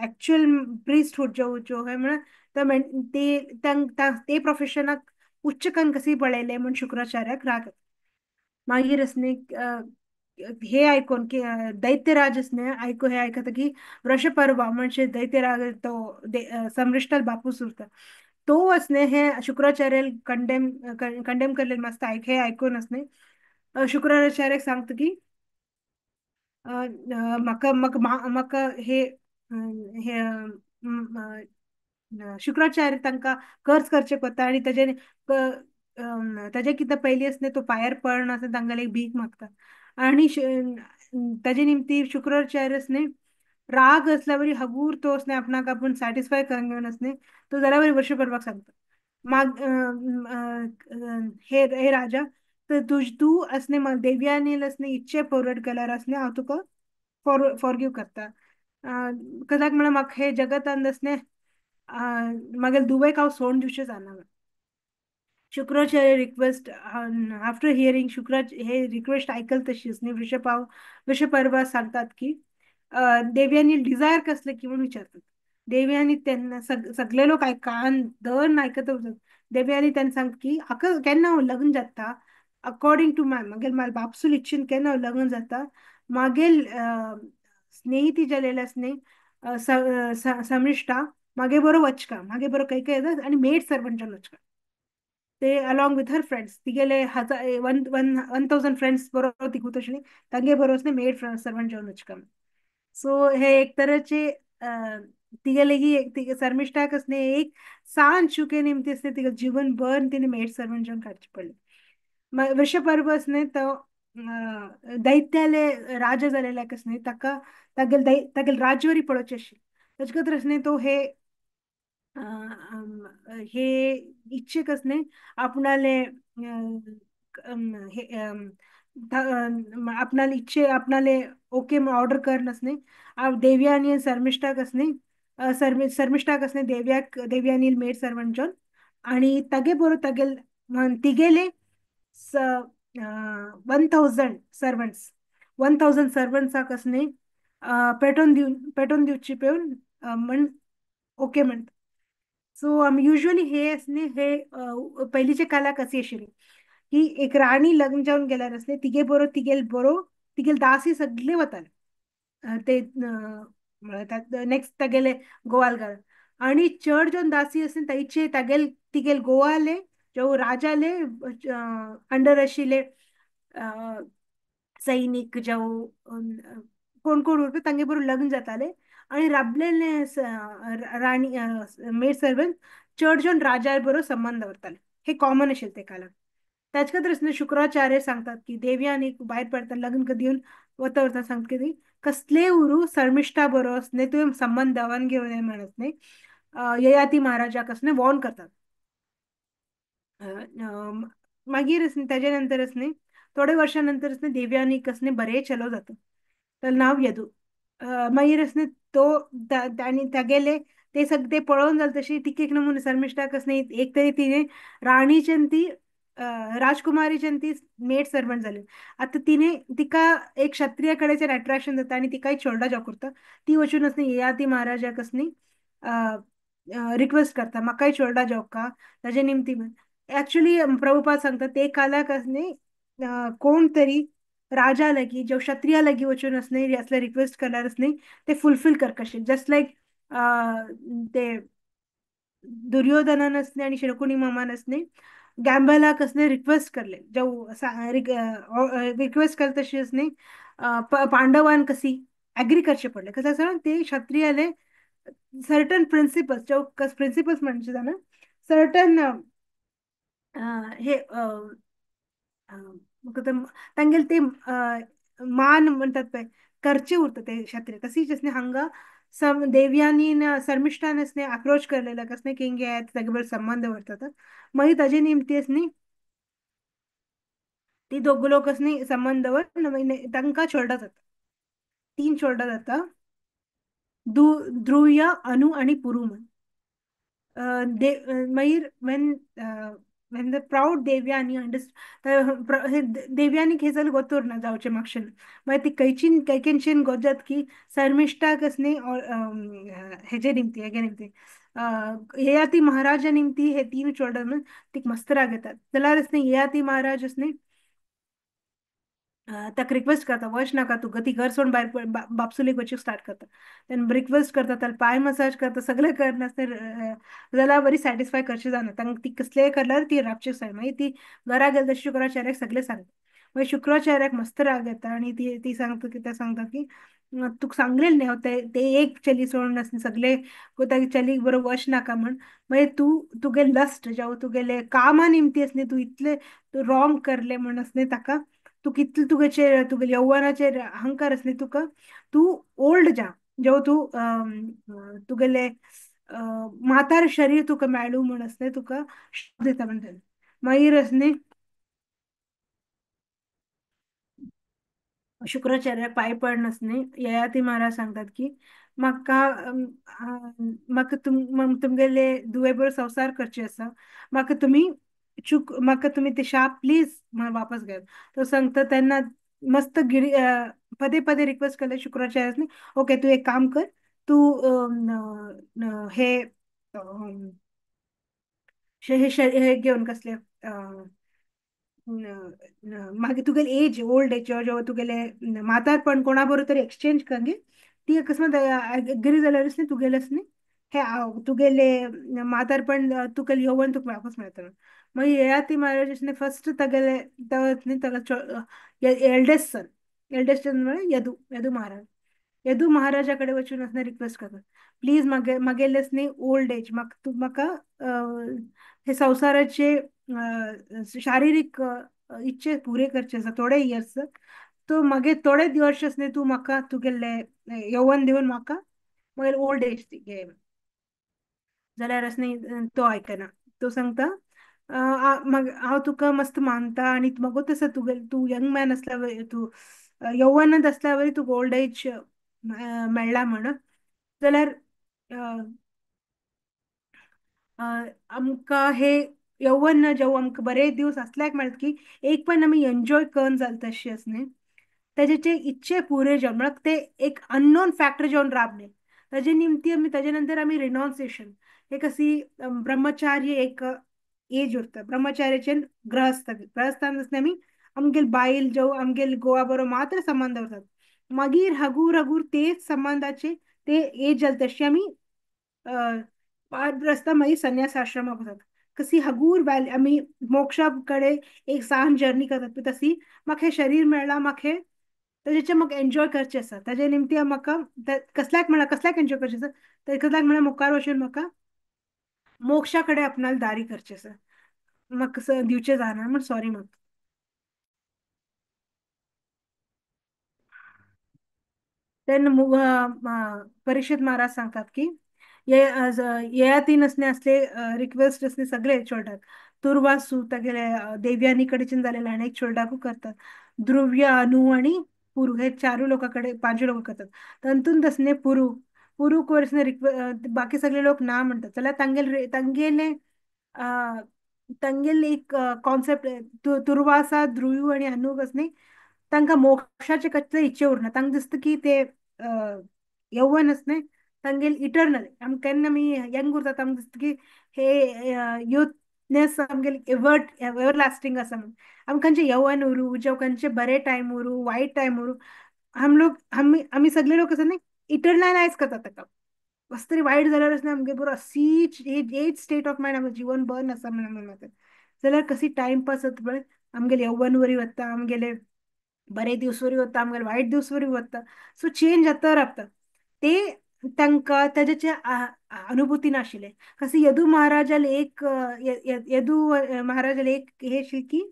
एक्चुअल प्रिस्टहूड जो जो हे म्हळ्यार ते प्रोफेशनाक उच्च कन कशी पळयलें म्हण शुक्राचार्याक राग. मागीर असणे हे आयकून की दैत्यराज असणे आयकू हे आयकता की वृषपर्वा म्हणजे दैत्यराज तो समृष्टाल बापूस उरता तो असणे हे शुक्राचार्य कंडेम कंडेम केल्ले मस्त हे आयकून असणे शुक्राचार्याक सांगता की म्हाका म्हाका म्हाका हे हे शुक्राचार्य तांकां कर्ज करचे पडटा आनी ताजे ताजे कितें पयलीं असणे तो पांयार पडना आसता तांकां एक भीक मागता आनी ताजे निमती शुक्राचार्य असणे राग असल्यावरी हगूर तो असणे आपणाक आपूण सॅटिस्फाय करून घेवन असणे तो जाल्यार वरी वृषपर्वाक सांगता माग हे हे राजा तर तूं असणे देवयानी असणे इच्छे फॉरवर्ड केल्यार असणे हांव तुका फॉरगिव करता. कदाक म्हळ्यार म्हाका हे जगतांत असणे मागीर दुबयक हांव सोडून दिवचें जाना. Shukracharya request after hearing Shukracharya हे रिक्वेस्ट आयकल तशीच न्ही वृषपर्वा सांगतात की देवयानी डिझायर कसले की म्हणून विचारतात. देवयानी त्यांना सगळे लोक कान धरून ऐकत होते. देवयानी त्यांना सांगता की आका केन्ना हांव लग्न जाता अकॉर्डिंग टू my मागेल म्हाका बापसूल इच्छेन केन्ना हांव लग्न जाता मागेल स्नेहिती जालेले आसने समिष्ठा मागे बरो वचका मागे बरो काही काही येतात आणि मेड सर्वंट जावन वचका ते अलॉंग विथ हर फ्रेंड्स तिगेले हजार वन वन 1000 फ्रेंड्स बरोबर ती तशी तांगे बरोबर मेड सर्वंट जावन वचका. सो हे एक तरेचे तिगेले ही शर्मिष्ठाक असणे एक सान चुके निमती असते तिका जीवनभर तिने मेड सर्वंट जावन काडचे पडले. वृषपर्व असणे तो दैत्याले राजा जालेले कसने ताका तागेल तागेल राजवरी पळोवचे आशिल्ले ताचे खातीर असणे तो हे हे इच्छेक असणे आपणाले हे आपणाले इच्छे आपणाले ओके ऑर्डर कर नसणे देवयानी शर्मिष्ठाक असणे शर्मिष्ठाक असणे देव्याक देवयानी मेड सर्वंट जावन आणि तागे बरोबर तागेल तिगेले 1000 सर्वंट्स 1000 सर्वंट्साक असणे पेटोवन दिवची पेवन म्हण ओके म्हणटा. सो आमी युजली हे असणे हे पयलींच्या काळाक अशी आशिल्ली की एक राणी लग्न जावन गेल्यार असले तिगे बरो तिगेल बरो तिगेल दासी सगळे वताले ते नेक्स्ट तागेले गोवाल आणि चड जावन दासी आसले तांचे तागेल तिगेल गोवाले जो राजाले अंडर आशिल्ले सैनिक जावं कोण कोण उरपी तांगे बरोबर लग्न जाताले आणि राबलेले राणी मेड सर्वंट चड जावन राजा बरोबर संबंध दवरताले. हे कॉमन आशिल्लें ते काळार. ताचे खातीर शुक्राचार्य सांगतात की देवयानी भायर पडटा लग्न दिवन वता वता सांगता की कसलेय उरूं शर्मिष्ठा बरोबर असणे तुवें संबंध दवन घेवन म्हणत न्ही ययाती महाराजाक असणे वॉर्न करतात. मागीर ताजे नंतर न्ही थोडे वर्षा नंतर देवयानी कसने बरे चलो जाता तर नाव यदू. मागीर तो ताणी तागेले ते सगळे पळोवन जाले तशी टिकेक नमुने शर्मिष्ठाक असणे एक तरी तिने राणीच्यान ती राजकुमारीच्यान ती मेड सर्वंट जाली. आतां तिने तिका एक क्षत्रिय कडेच्यान अट्रॅक्शन जाता आनी तिकाय चोडा जॉब करता ती वचून असणे ययाती महाराजाक असणे रिक्वेस्ट करता म्हाकाय चोडा जॉब का ताजे निमती. ऍक्च्युली प्रभुपाद सांगता ते कालाक असणे कोण तरी राजा लागी जो क्षत्रिया लागी वचून असणे असले रिक्वेस्ट करणार असणे ते फुलफिल कर कशे जस्ट लायक ते दुर्योधनान असणे आणि शकुनी मामान असणे गॅम्बलाक असणे रिक्वेस्ट करले जो रिक्वेस्ट करता तशी असणे पांडवान कशी ॲग्री करचे पडले कसं आसा ते क्षत्रियाले सर्टन प्रिन्सिपल्स जो प्रिन्सिपल्स म्हणजे जाणा सर्टन हे तांगेले ते मान म्हणतात पळय करचे उरता ते क्षत्रिय. तशीच असणे हांगा सम देवयानीन शर्मिष्ठान असणे अप्रोच करलेला कसणे किंग तागे बरोबर संबंध दवरतात मागीर ताजे निमती असणे ती दोग लोक असणे संबंध दवर मागीर तांकां चोडा जाता तीन चोडा जाता ध्रुया अनु आणि पुरु म्हण. मागीर when when the proud Devayani देवयानीक हे सगळें गोतोर ना जावचें मागशेन मागीर ती कैचीन कैकेनशेन गोत जात की शर्मिष्ठाक असणे हेजे निमती हेगे निमती ययाती महाराजा निमती हे तीन चोडा म्हणून तिका मस्त राग येतात जाल्यार असणे ययाती महाराज असणे ताका रिक्वेस्ट करता वच नाका तूं गती घर सोडून भायर बापसुलीक वचूंक स्टार्ट करता तेन्ना रिक्वेस्ट करता ताका पांय मसाज करता सगळें करनासतना जाल्यार बरी सॅटिस्फाय करची जायना तांकां ती कसलेय करल्यार ती राबची जाय. मागीर ती घरा गेली तशी शुक्राचार्याक सगळें सांगता मागीर शुक्राचार्याक मस्त राग येता आनी ती ती सांगता कितें सांगता की तुका सांगलेलें न्ही हांव ते एक चली सोडून आसना सगळे तागे चलीक बरोबर वच नाका म्हण मागीर तूं तुगे लस्ट जावं तुगेले कामा निमती आसली तूं इतलें तूं रॉंग करलें म्हण आसलें ताका तूं कितले तुगेचेर तुगेले यौवनाचेर अहंकार आसले तुका तूं ओल्ड जा जेव तूं तुगेले म्हातार शरीर तुका मेळूं म्हण आसलें तुका दिता म्हणटा. मागीर आसलें शुक्राचार्याक पांय पडन आसलें ययाती महाराज सांगतात की म्हाका म्हाका तुमगेले धुवे बरोबर संवसार करचे आसा म्हाका तुमी चूक म्हाका तुमी ते शाप प्लीज वापस घेयात. तो सांगता तेन्ना मस्त गिरी पदे पदे रिक्वेस्ट केले शुक्राचार्यानी ओके तूं एक काम कर तूं हे हे हे घेवन कसले मागीर तुगेले एज ओल्ड एज जेव्हा तुगेले म्हातारपण कोणा बरोबर तरी एक्सचेंज कर गे, ती अकस्मात एग्री जाल्यारच न्ही तुगेलेच न्ही हे तुगेले म्हातारपण तुगेले यौवन तुका वापस मेळटलें. मागीर ययाती महाराज फर्स्ट तागेले एल्डेस्ट सन, एल्डेस्ट सन म्हळ्यार यदू, यदू महाराज, यदू महाराजा कडेन वचून असणे रिक्वेस्ट करता, प्लीज मागेलेच न्ही ओल्ड एज म्हाका तूं म्हाका हे संवसाराचे शारिरीक इच्छे पुरे करचे आसा थोडे इयर्स, तो मागीर थोडे वर्स न्ही तूं म्हाका तुगेले यौवन दिवन म्हाका मागीर ओल्ड एज घे. जाल्यार अशें न्ही तो आयकना, तो सांगता हांव तुका मस्त मानता आनी म्हाका तसो तुगेले तूं यंग मॅन आसल्या वरी तूं यौवनांत आसल्या वरी तुका ओल्ड एज मेळ्ळा म्हण, जाल्यार आमकां हे यौवन जेव आमकां बरे दिवस आसल्याक मेळटा की एक पण आमी एन्जॉय करून जाल तशें आस न्ही, ताजे इच्छे पुरे जावन म्हळ्यार ते एक अननोन फॅक्टर जावन राब न्ही, ताजे निमती आमी ताजे नंतर आमी रिनाउन्सिएशन एक अशी ब्रह्मचार्य एक एज उरता, ब्रह्मचार्याचे गृहस्थ, गृहस्थान आसले आमी आमगेल बायल जावं आमगेल गोवा बरोबर मात्र संबंद दवरतात, मागीर हगूर हगूर तेच संबंदाचे ते एज जाले तशी आमी रस्ता मागीर संन्यास आश्रमाक वतात, कशी हगूर वॅल आमी मोक्षा कडेन एक सान जर्नी करतात तशी म्हाका हें शरीर मेळ्ळां म्हाका हें ताजेचे म्हाका एन्जॉय करचें आसा, ताजे निमती म्हाका कसल्याक म्हळ्यार कसल्याक एन्जॉय करचें आसा, कसल्याक म्हळ्यार मुखार वचून म्हाका मोक्षा कडेन आपणाक दारी करचें आसा, म्हाका दिवचें जायना म्हण सॉरी म्हाका. तेन्ना परीक्षित महाराज सांगतात की ययाती नसणे असले रिक्वेस्ट असले सगळे चोडटात, तुर्वासू तागेले देवयानी कडेच्यान जालेले आनी एक चोडटाकू करतात, ध्रुव्य अनु आनी पुरू हे चारूय लोकां कडेन पांचूय लोकां करतात, तातूंत तसले पुरू, पुरू वरसने बाकी सगळे लोक ना म्हणटात, जाल्यार तांगेले तांगेले तांगेले एक कॉन्सेप्ट तुर्वासा ध्रुव आनी अनु कसली तांकां मोक्षाचे कसले इच्छे उरना, तांकां दिसता की ते यौवन आसने तांगेले इटर्नल, आमकां केन्ना आमी यंग उरतात आमकां दिसता की हे युथनेस आमगेले एवर लास्टिंग आसा म्हणून, आमकां खंयचें यौवन उरूं जावं खंयचे बरे टायम उरूं वायट टायम उरूं, हम लोग आमी सगळे लोक आसा न्ही इटर्नलायज करतात ताका, कसो तरी वायट जाल्यार आसना आमगे बरो अशीच एज स्टेट ऑफ मायंड आमकां जिवन भर आसा म्हणून आमी म्हणटात, जाल्यार कशी टायमपास जाता पळय आमगेले यौवन वरी वता, आमगेले बरे दिवस वरी वता, आमगेले वायट दिवस वरी वता, सो चेंज जाता रावता, ते तांकां ताजेचे अनुभूती नाशिल्ले. कशी यदू महाराजाले एक यदू महाराजाले एक हे आशिल्लें की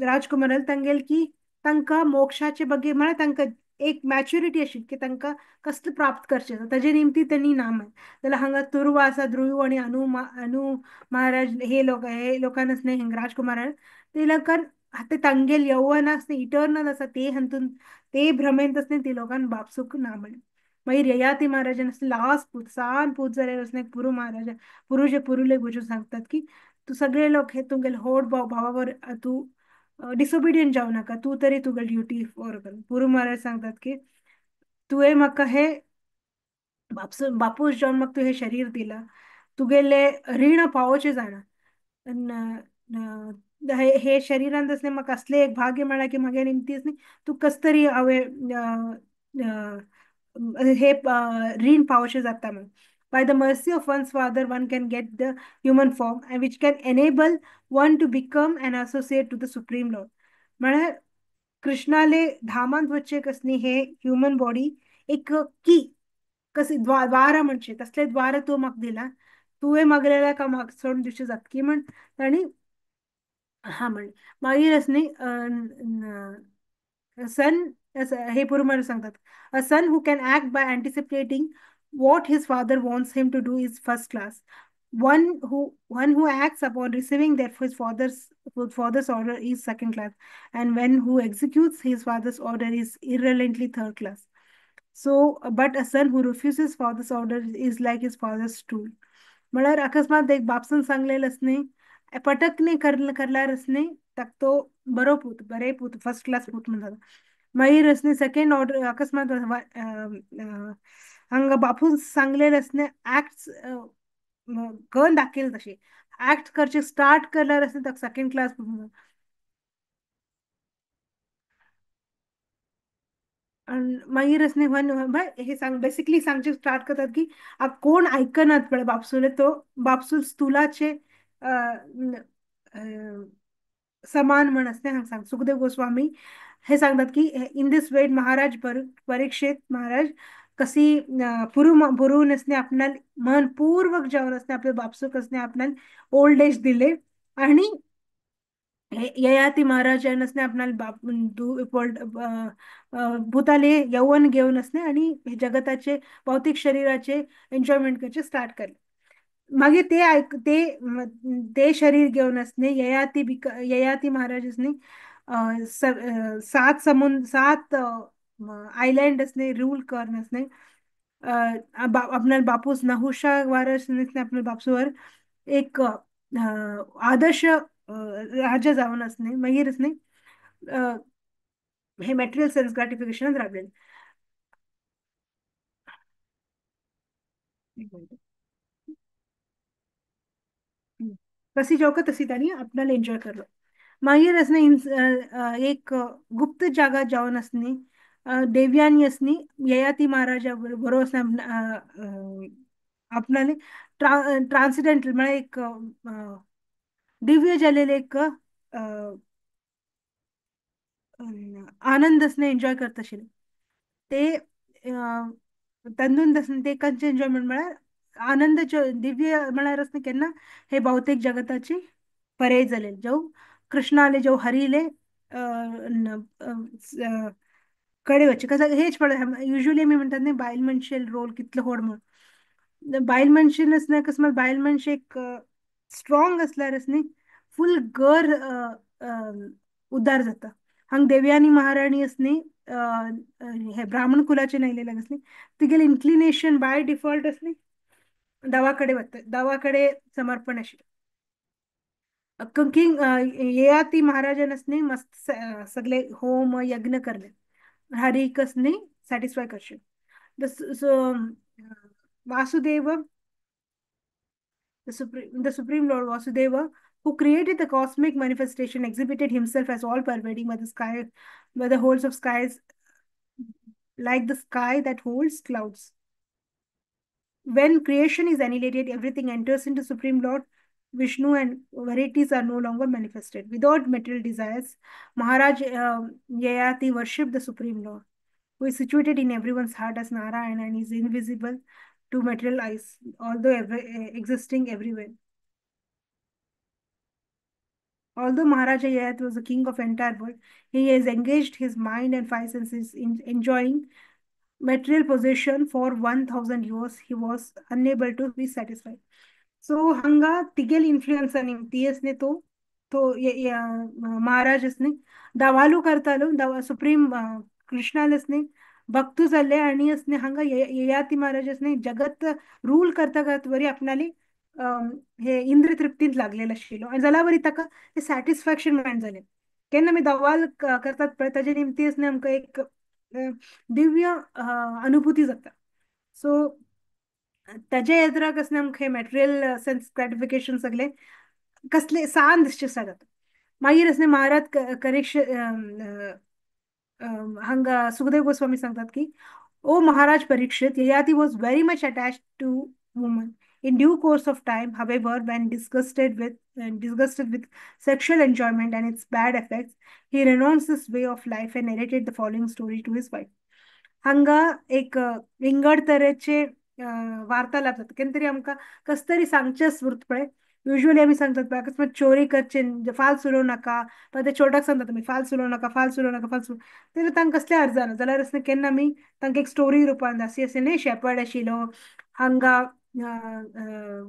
राजकुमाराले तांगेले की तांकां मोक्षाचे बगे म्हळ्यार तांकां एक मॅच्युरिटी आशिल्ली की तांकां कसलें प्राप्त करचें आसा ताजे निमती तेणी ना म्हळें. जाल्यार हांगा तुर्वा आसा ध्रुव आनी अनु अनु महाराज हे लोक हे लोकांक न्ही हिंगा राजकुमारान ते लोकांक ते तांगेल यौवन आसा इटर्नल आसा ते हातून ते भ्रमेंत आसले ते लोकांक बापसूक ना म्हळें. मागीर ययाती महाराजान लास्ट पूत सान पूत जाल्यार आसले पुरू महाराजा पुरू जे पुरुले वचून सांगतात की तूं सगळे लोक हे तुमगेले होड भावा बरोबर तूं डिसोबिडियंट जावं नाका, तूं तरी तुगेली ड्युटी फॉलो कर. पुरू महाराज सांगतात की तुवें म्हाका हे बापसू बापूस जावन म्हाका तुवें हे शरीर दिलां, तुगेले रीण पावोवचें जायना, हे शरीरांत आसलें म्हाका असलें एक भाग्य मेळ्ळां की म्हागे निमतीच न्ही तूं कस तरी हांवें हे रीण पावोवचें जाता म्हणून. By the mercy of one's father, one can get the human form and which can enable one to become an associate to the Supreme Lord. म्हळ्यार कृष्णाले धामांत वचचें कसली हे ह्युमन बॉडी एक की कशी द्वारा म्हणचे तसले द्वार तूं म्हाका दिला, तुवें मागलेल्या का म्हाका सोडून दिवचें जातकी म्हण तांणी हा म्हणलें. मागीर आस न्ही सन हे पुरू महाराज सांगतात, a son who can act by anticipating what his father wants him to do is first class. One who acts upon receiving their his father's order is second class, and one who executes his father's order is irrelevantly third class. So, but a son who refuses father's order is like his father's tool. म्हळ्यार अकस्मात एक बापसून सांगलेलंच न्ही पटकने करल्यारच न्ही ताका तो बरो पूत बरे पूत फर्स्ट क्लास पूत म्हणटात. मागीर न्ही सेकंड ऑर्डर अकस्मात हांगा बापून सांगलेलें न्ही एक्ट्स करून दाखयल तशी ऍक्ट करचे स्टार्ट करल्यार आसता ताका सेकंड क्लास मागीर असणे हे सांग बेसिकली सांगचे स्टार्ट करतात की कोण आयकनात पळय बापसूले, तो बापसूल स्तुलाचे समान म्हण असणे हांगा सांग. सुखदेव गोस्वामी हे सांगतात की इन this वे महाराज परीक्षित महाराज कशी पुरून असणे आपणाला मनपूर्वक जाऊन असणे आपले बापसूक असणे आपणाला ओल्ड एज दिले आणि ययाती महाराजांना असणे आपणाला बाप भूताले यौवन घेऊन असणे आणि जगताचे भौतिक शरीराचे एन्जॉयमेंट करचे स्टार्ट करले. मागीर ते ऐक ते ते शरीर घेऊन असणे ययाती ययाती महाराज असणे 7 आयलँड असणे रूल करून असणे आपणाला बापूस नहुषा वारस आपल्या बापसूवर एक आदर्श राजा जावन असणे मागीर असणे हे मटेरियल सेन्स ग्रॅटिफिकेशन राबलेले. कशी जाऊ तशी ताणी आपल्याला एन्जॉय करलो. मागीर असणे एक गुप्त जागा जावन असणे देवयानी असणी ययाती महाराजा बरोबर असणे आपणाले ट्रान्सिडेंटल म्हळ्यार एक दिव्य जालेले एक आनंद असणे एन्जॉय करता आशिल्ले. ते तंदून असणे ते कंचे एन्जॉयमेंट म्हळ्यार आनंद दिव्य म्हळ्यार असणे केन्ना हे भौतिक जगताची परे जाले जो कृष्णाले जो हरिले कडे वच्चे कसं हेच पळय युजली आमी म्हणटात न्ही बायल मनशेल रोल कितलो व्हड म्हूण. बायल मनशेन आसना अकस्मात बायल मनशेक एक स्ट्रॉंग आसल्यार न्ही फूल घर उद्धार जाता. हांगा देवयानी महाराणी आसनी हे ब्राह्मण कुलाचे आयलेले आसली तिगेले इन्क्लिनेशन बाय डिफॉल्ट आसली दवाकडे वता, दवाकडे समर्पण आशिल्लें. किंग ययाती महाराजान आसनी मस्त सगळे होम यज्ञ करले हरीक आसनी सॅटिस्फाय करचे. Vasudeva the Supreme Lord Vasudeva, who created the cosmic manifestation, exhibited himself as all-pervading by the sky, by the holes of skies, like the sky that holds clouds. When creation is annihilated, everything enters into Supreme Lord Vishnu and varieties are no longer manifested. Without material desires, Maharaj Yayati worshipped the Supreme Lord, who is situated in everyone's heart as Narayana and is invisible to material eyes, although existing everywhere. Although Maharaja Yayati was the king of entire world, he has engaged his mind and five senses in enjoying material possession for 1000 years. He was unable to be satisfied. So hanga तिगेल influence निमती तो तो महाराजसने दवालू करतालो supreme कृष्णालसने भक्तू जाल्ले आनी असने हांगा ययाती महाराजसने जगत rule करता करता वरी आपणाली हे इंद्र तृप्तींत लागलेलो आशिल्लो आनी जाल्या वरी ताका ते सॅटिस्फॅक्शन मेळना जालें. केन्ना आमी दवाल करतात पळय ताजे निमती असने आमकां एक दिव्य अनुभूती जाता. सो ताजे येद्राक असणे आमकां हे मटेरियल सेन्स ग्रॅटिफिकेशन सगळे कसले सान दिसचे जाता. मागीर असणे महाराज करीक्ष हांगा सुखदेव गोस्वामी सांगतात की O Maharaj Parikshit, Yayati was very much attached to woman. In due course of time, however, when disgusted with sexual enjoyment and its bad effects, he renounced this way of life and narrated the following story to his wife. हांगा एक विंगड तरेचे वार्तालाप जाता. केन्ना तरी आमकां कसं तरी सांगचें स्फूर्त पळय युजली आमी सांगतात पळय अकस्मात चोरी करचे फाल्स उलोवं नाका, पळय ते चोरटाक सांगतात आमी फाल्स उलोवं नाका, फाल्स उलोवं नाका, फाल्स तेन्ना तांकां कसलें अर्ज जाना जाल्यार असलें केन्ना आमी तांकां एक स्टोरी रुपान अशी अशें न्ही शेपर्ड आशिल्लो हांगा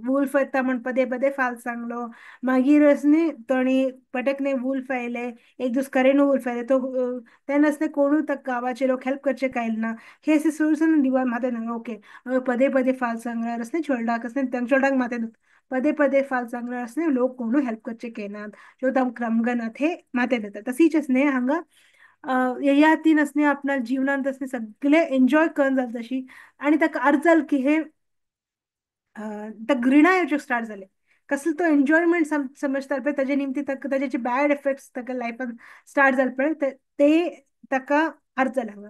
वुल्फ येता म्हण पदे पदे फाल्स सांगलो, मागीर न्ही ताणी पटकने वुल्फ आयले, एक दीस करेन वुल्फ आयले तो तेन्ना असले कोणूय ताका गांवाचे लोक हेल्प करचे कांय ना हे अशें सुरू दिवा माथ्यान ओके पदे पदे फाल्स सांगल्यार असले चोरडाक असले चोरडाक माथ्यान पदे पदे फाल्स सांगल्यार असले लोक कोणूय हेल्प करचे केनात ज्यो तांकां क्रमगनात हे माथ्यान येता. तशीच असले हांगा ययातीन असले आपल्या जिवनांत असले सगळे एन्जॉय करून जाता तशी आनी ताका अर्ज जाल की हे घृणा येवचे स्टार्ट जाले. कसलो तो एन्जॉयमेंट समजता पळय ताजे निमती ताका ताजे जे बॅड इफेक्ट्स ताका लायफान स्टार्ट जाले पळय ते ताका अर्थ जाले हांगा.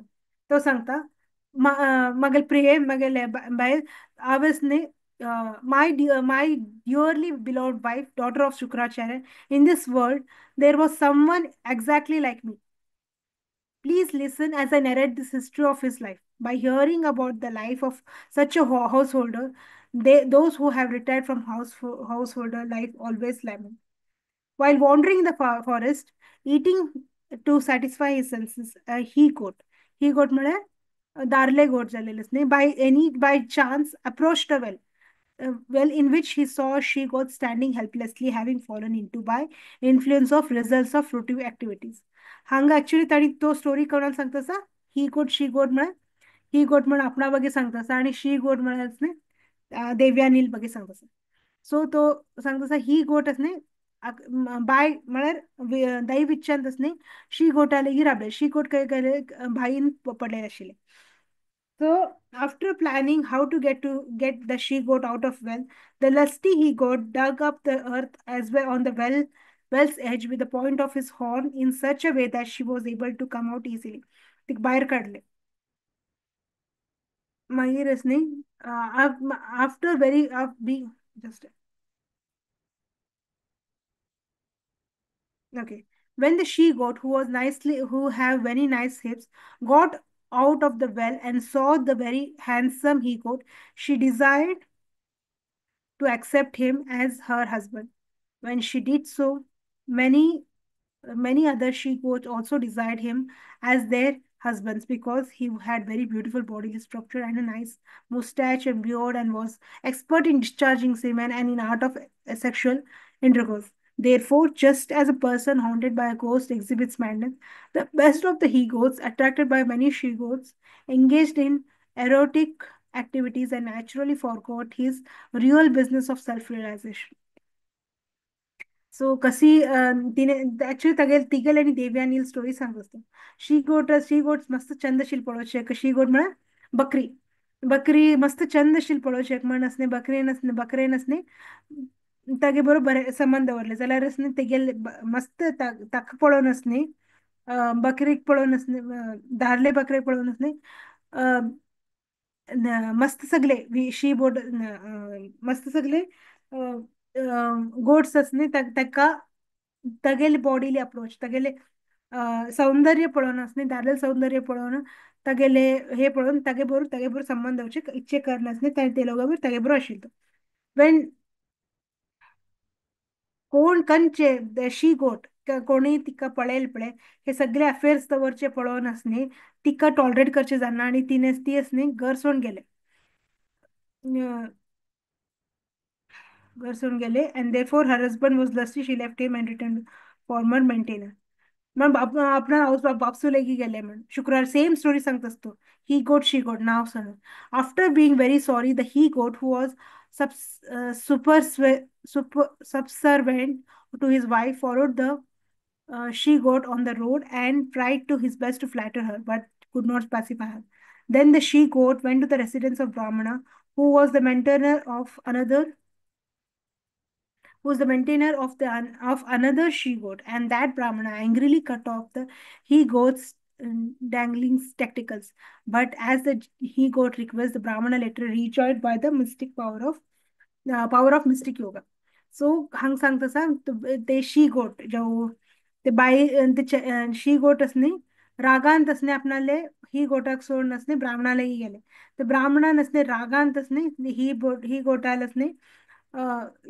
तो सांगता मागेले प्रिये मागेले बायल हांवें न्ही my dearly beloved wife, daughter of Shukracharya, in this world there was someone exactly like me. Please listen as I narrate this history of his life. By hearing about the life of such a householder, those who have retired from householder life always lament. While wandering in the forest, eating to satisfy his senses, he goat. He goat म्हळ्यार दारले गोट जालेले न्ही. By chance approached a well. Well in which he saw she goat standing helplessly, having fallen into by influence of results of fruitive activities. हांगा actually ताणी तो story कोणाक सांगता आसा, ही गोट शी गोट म्हळ्यार ही गोट म्हण आपणा बगे सांगता आसा आनी शी गोट म्हळ्यार न्ही देवयानील बगे सांगता आसा. सो तो सांगता आसा ही गोट आसा न्ही बाय म्हळ्यार दैव इच्छान आसा न्ही शी गोटा लेगीत राबले. शी गोट खंय गेले भाईन पडलेले आशिल्ले. So after planning how to get the she goat out of well, the lusty he goat dug up the earth as well on the well's edge with the point of his horn in such a way that she was able to come out easily. तिका भायर काडले. मागीर न्ही after very be just okay. When the she goat, who have very nice hips, got out of the well and saw the very handsome he goat, she desired to accept him as her husband. When she did so, many, many other she goats also desired him as their husbands because he had very beautiful bodily structure and a nice mustache and beard and was expert in discharging semen and in art of sexual intercourse. Therefore, just as a person haunted by a ghost exhibits madness, the best of the he-goats, attracted by many she-goats, engaged in erotic activities and naturally forgot his real business of self-realization. So, कशी तिने actually तिगेल आनी देवयानील story सांगत आसता. शी गोट मस्त चंदशील पळोवचें. शी गोट म्हळ्यार बकरी. बकरी मस्त चंदशील पळोवचें म्हण आसने बकरे नसने तागे बरोबर बरे संबंद दवरले जाल्यार न्ही तेगेले मस्त ताका पळोवन आसनी बकरीक पळोवन आसनी दारले बकरेक पळोवन आसनी मस्त सगळे शी बोट मस्त सगळे गोट्स आसनी ताका तागेले बॉडीली अप्रोच तागेले सौंदर्य पळोवन आसनी दारले सौंदर्य पळोवन तागेले हे पळोवन तागे बरोबर संबंध दवरचे इच्छे करनासनी ते लोकां बरोबर तागे बरोबर आशिल्लो. वेन कोण कंचे शी गोट कोणी तिका पळयल पळय हे सगळे अफेअर्स दवरचे पळोवन आसनी तिका टॉलरेट करचे जाना आनी तिने ती आसनी घर सोडून गेले. घर सोडून गेले and therefore her husband was lusty, she left him and returned former maintainer. म्हण आपणा हाऊस बापसू लेगी गेले म्हण शुक्रार सेम स्टोरी सांगता असतो. ही गोट शी गोट नाव सांग. After being very sorry the he goat who was subservient to his wife followed the she goat on the road and tried to his best to flatter her, but could not pacify her. Then the she goat went to the residence of Brahmana, who was the maintainer of another, who was the maintainer of the of another she goat, and that Brahmana angrily cut off the he goat's dangling tentacles. But as the he goat requests, the Brahmana later rejoined by the mystic power of mystic yoga. So hang सांगता सांग ते शी गोट जो ते बाई ते शी गोट असणे रागांत असणे आपणाले ही गोटाक सोडून असणे ब्राह्मणालाही गेले. तर ब्राह्मणान असणे रागांत असणे ही गोटाला असणे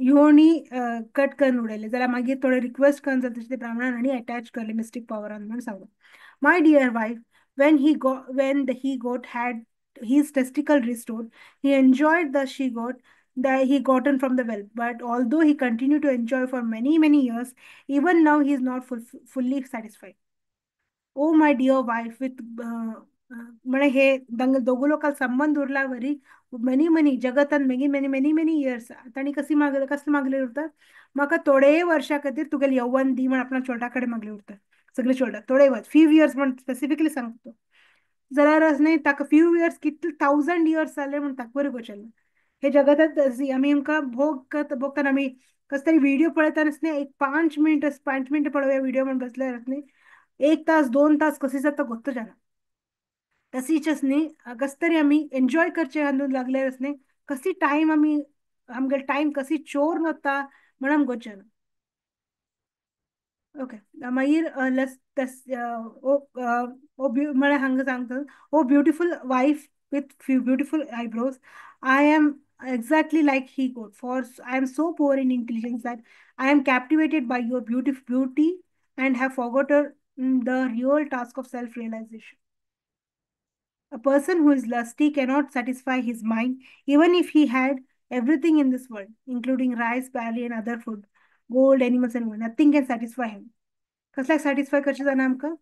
योनी कट करून उडयले. जाल्यार मागीर थोडे रिक्वेस्ट करून जाता तशें ते ब्राह्मणान आनी अटॅच करले मिस्टीक पावरान म्हण सांगलो. My dear wife, when the he goat had his testicle restored, he enjoyed the she goat that he gotten from the well. But although he continued to enjoy for many, many years, even now he is not fully satisfied. Oh, my dear wife, with म्हणे हे दोगो लोकांक संबंध उरला वरी money money जगतान many many many many years तांणी कशी मागले कसले मागले उरता म्हाका थोडे वर्षा खातीर तुगेले यौवन दी म्हण आपणा चोडा कडेन मागले उरता. सगळे चोडा थोडे वर्स फ्यू इयर्स म्हण स्पेसिफिकली सांगता तो. जाल्यार न्ही ताका फ्यू इयर्स कितले थावजंड इयर्स जाले म्हण ताका बरें गोचेलें. हे जगतात आमी आमकां भोग भोगताना आमी कसले तरी व्हिडिओ पळयतना न्ही एक 5 मिनट 5 मिनट पळोवया व्हिडिओ म्हण बसल्यार न्ही 1 तास 2 तास कशी जाता गोत्त जाना. तशीच न्ही कस तरी आमी एन्जॉय करचे हातून लागल्यार न्ही कशी टायम आमी आमगे टायम कशी चोर वता म्हण आमकां गोत जायना. ओके, मागीर ओ म्हळ्यार हांगा सांगता, O beautiful wife with beautiful eyebrows, I am exactly like he goat, for I am so poor in intelligence that I am captivated by your beauty and have forgotten the real task of self-realization. A person who is lusty cannot satisfy his mind, even if he had everything in this world, including rice, barley and other food, gold, animals and women. Nothing can satisfy him. कसल्याक satisfy करचें जाणा आमकां?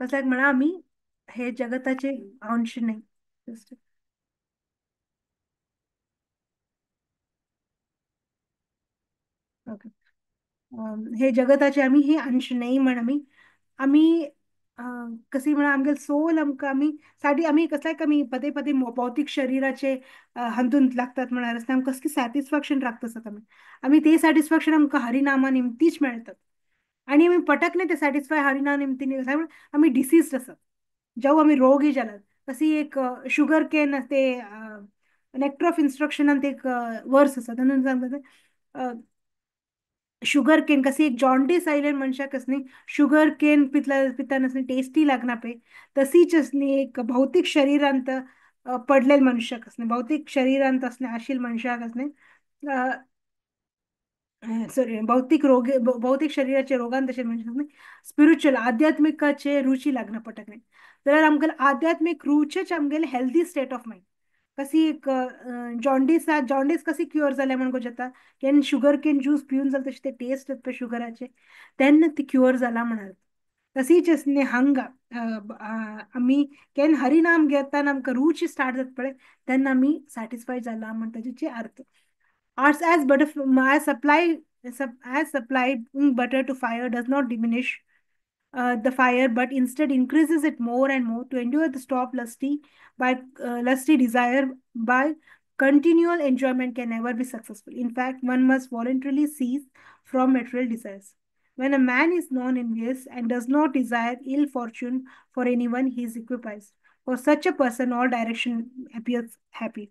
कसल्याक म्हणा आमी हे जगताचे अंश न्ही. Okay, हे जगताचे आमी हे अंश न्ही म्हण आमी आमी कशी म्हणा आमगे सोल आमकां आमी साठी आमी कसल्याक आमी पदे पदे भौतीक शरीराचे हातूंत लागतात म्हळ्यार आसता आमकां कसली सॅटिस्फॅक्शन राखता आसता आमी आमी ते सॅटिस्फॅक्शन आमकां हरिनामा निमतीच मेळटात आनी आमी पटकने ते सॅटिस्फाय हरिनामा निमतीन आमी डिसीज्ड आसात, जावं आमी रोगी जाल्यात. तशी एक शुगर can ते नेक्टर ऑफ इन्स्ट्रक्शनान ते एक वर्स आसा तातूंत सांगता शुगर केन कशी एक जॉन्डीस आयिल्ले मनशाक न्ही शुगर केन पितना टेस्टी लागना पळय, तशीच न्ही एक भौतीक शरीरांत पडलेले मनशाक न्ही भौतीक शरीरांत आशिल्ले मनशाक न्ही सॉरी भौतीक रोग भौतीक शरीराचे रोगान तशें मनशाक न्ही स्पिरिच्युअल आध्यात्मिकाचे रुची लागना पटक न्ही. जाल्यार आमगेले आध्यात्मीक रुचीच आमगेले हेल्दी स्टेट ऑफ मायंड. कशी एक जॉन्डीस जॉन्डीस कशी क्युअर जाल्या म्हण जाता केन्ना शुगर केन ज्यूस पिवन जाल्यार तशें ते टेस्ट येता पळय शुगराचे तेन्ना ती क्युअर जाला म्हणाल. तशीच न्ही हांगा आमी केन्ना हरिनाम घेतना आमकां रुची स्टार्ट जाता पळय तेन्ना आमी सॅटिस्फाय जाला म्हण ताचे अर्थ. Arts as butter as supply as supply butter to fire does not diminish the fire, but instead increases it more and more. To endure the stop lusty by lusty desire by continual enjoyment can never be successful. In fact, one must voluntarily cease from material desires. When a man is non-envious and does not desire ill fortune for anyone, he is equipoised. For such a person, all direction appears happy.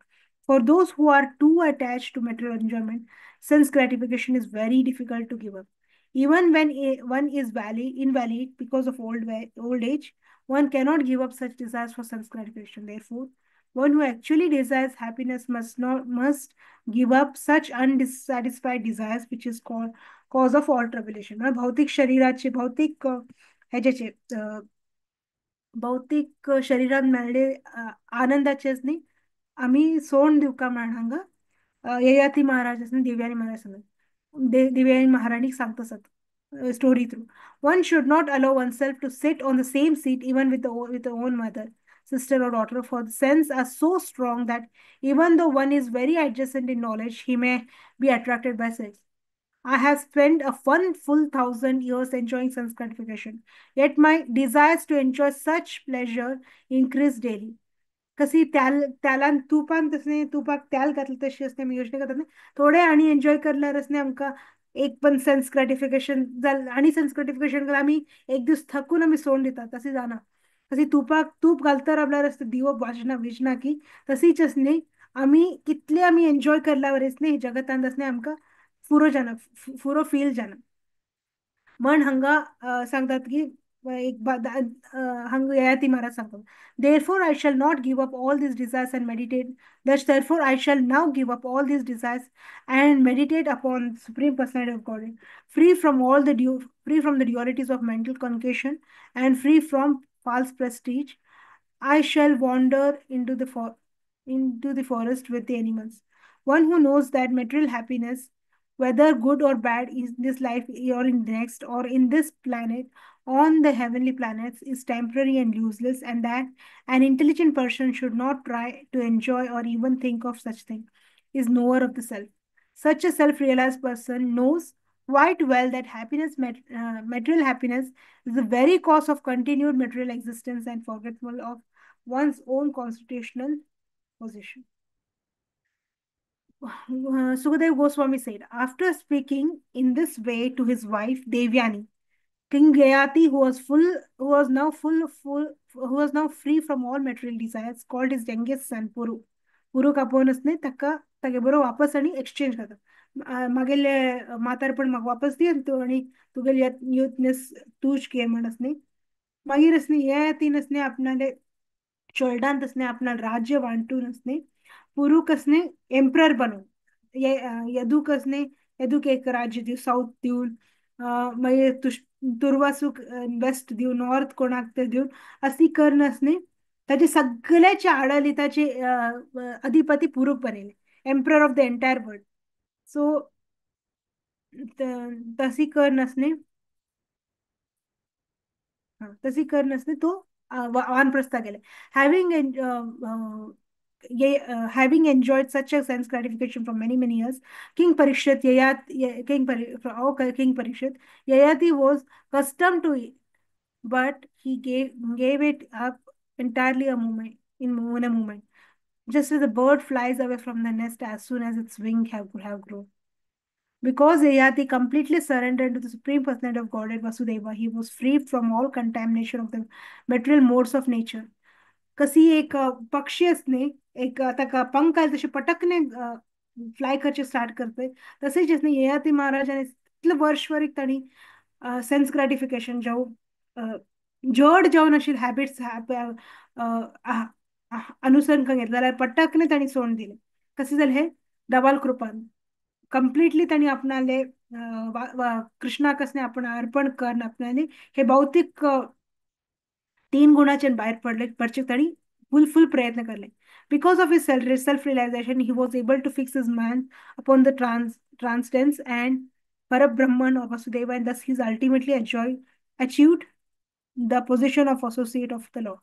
For those who are too attached to material enjoyment, sense gratification is very difficult to give up. Even when one is invalid because of old age, one cannot give up such desires for sense gratification. Therefore, one who actually desires happiness must give up such unsatisfied desires, which is called cause of all tribulation. भौतिक शरीराचे भौतिक हेजेचे भौतिक शरीरात मेळ्ळे आनंदाचेच न्ही आमी सोड दिवका म्हण हांगा ययाती महाराज आसा देवयानी महाराज सांगता देवयानी महाराणीक सांगता आसात story through. One should not allow oneself to sit on the same seat even with the own mother, sister or daughter, for the sense are so strong that even though one is very adjacent in knowledge, he may be attracted by sex. I have spent a fun full 1,000 years enjoying sense gratification, yet my desires to enjoy such pleasure increase daily. कशी त्यालान तुपान तसं तुपाक त्याल घातलं तशी असते मी योजना करतात थोडे आणि एन्जॉय करल्यार असणे आमकां एक पण सेन्स ग्रॅटिफिकेशन जाल आणि सेन्स ग्रॅटिफिकेशन आमी एक दीस थकून आमी सोडून दितात तशी जाना. तशी तुपाक तूप घालता रावल्यार आसता दिवो वाजना विजना की तशीच न्ही आमी कितले आमी एन्जॉय करल्यार न्ही जगतांत असणे आमकां फुरो जाना फुरो फील जाना. म्हण हांगा सांगतात की एक हांगा ययाती महाराज सांगतात, therefore I shall not give up all these desires and meditate. Thus therefore I shall now give up all these desires and meditate upon Supreme Personality of Godhead, free from all the free from the dualities of mental concussion and free from false prestige. I shall wander into the forest with the animals. One who knows that material happiness, whether good or bad, in this life or in the next or in this planet, on the heavenly planets, is temporary and useless, and that an intelligent person should not try to enjoy or even think of such thing, is knower of the self. Such a self-realized person knows quite well that happiness, material happiness, is the very cause of continued material existence and forgetful of one's own constitutional position. Sukadev Goswami said, after speaking in this way to his wife Devyani, King Yayati, who was now free from all material desires, called his youngest son Puru. Puru कापोवन ताका तागे बरोबर वापस आनी exchange करता. मागेले म्हातारपण म्हाका वापस दी आनी तुगेले युथनेस तूच घे म्हण आसनी. मागीर आसनी ययातीन आसनी आपणाले चोल्डांत आसनी आपणा राज्य वांटून आसनी पुरूक आसनी एम्प्रर बनून, यदूक आसनी यदूक एक राज्य दिवन सावथ दिवन, मागीर तुर्वासूक वेस्ट दिवन, नॉर्थ कोणाक ते दिवन असली करून आसनी ताचे सगळ्याचे आडलिताचे अधिपती पुरूक बनयले, emperor of the entire world. So तशी करून आसनी, तशी करून आसनी तो वानप्रस्था गेले. Having enjoyed such a sense gratification for many, many years, King Parikshit Yayati was accustomed to it, but he gave it up entirely in a moment, just as a bird flies away from the nest as soon as its wing have grown. Because Yayati completely surrendered to the Supreme Personality of Godhead Vasudeva, he was free from all contamination of the material modes of nature. कसी एक पक्षी असणे एक ताका पंख आयले तशें पटकने fly करचे स्टार्ट करते, तसेच असणे ययाती महाराजाने इतले वर्षभर तांणी सेन्स ग्रॅटिफिकेशन जावं जड जावन अशी हॅबिट्स अनुसरण करून घेतलं जाल्यार पटकने तांणी सोडून दिले. कशें जालें हे दवाल कृपान कंप्लिटली तांणी आपणाले कृष्णाक असणे आपण अर्पण करून आपणाले हे भौतिक तीन गुणाचे भायर पडले पडचे तांणी फुल प्रयत्न करले. Because of his self-realization, he was able to fix his mind upon the transcendence and Parabrahman or Vasudeva, and thus he ultimately achieved the position of associate of the Lord.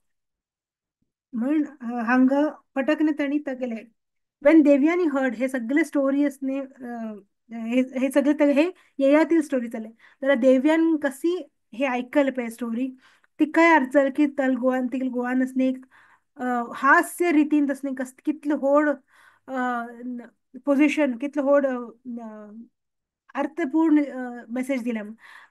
म्हण हांगा पटकने तांणी तगेले. When Devyani heard हे सगळे story असणे हे सगळे हे ययातील story जाले, जाल्यार देवयान कशी हे ऐकले पळय स्टोरी, तिकाय अर्थ जालें की तल गोवान तिगेल गोवान असणे एक हास्य रितीन तसणे कितले व्हड पोजिशन, कितले व्हड अर्थपूर्ण मेसेज दिला.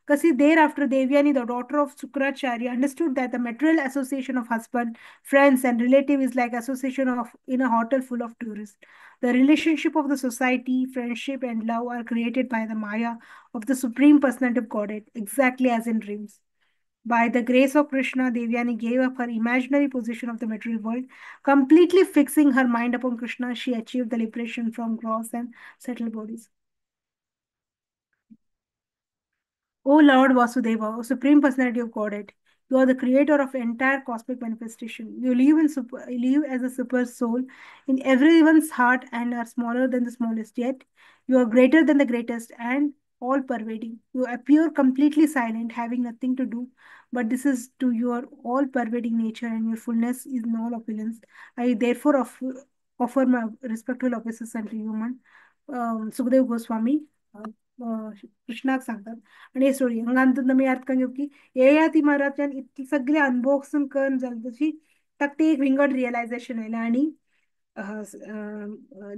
कसी thereafter Devyani, the daughter of Shukracharya, understood that the material association of husband, friends and relative is like association of in a hotel full of tourist. The relationship of the society, friendship and love are created by the maya of the Supreme Personality of Godhead, exactly as in dreams. By the grace of Krishna, Devyani gave up her imaginary position of the material world. Completely fixing her mind upon Krishna, she achieved the liberation from gross and subtle bodies. O Lord Vasudeva, O Supreme Personality of Godhead, you are the creator of entire cosmic manifestation. You live as a super soul in everyone's heart and are smaller than the smallest, yet you are greater than the greatest and all-pervading. You appear completely silent, having nothing to do, but this is to your all-pervading nature and your fullness is in all opulence. I therefore offer my respectful obeisance unto you. Sukadev Goswami कृष्णाक सांगतात. आणि हे story हांगा आमी अर्थ करून घेवप की ययाती महाराजान इतले सगळे अनबॉक्सिंग करून जालें तशी ताका ते एक विंगड रियलायझेशन आयलें. आनी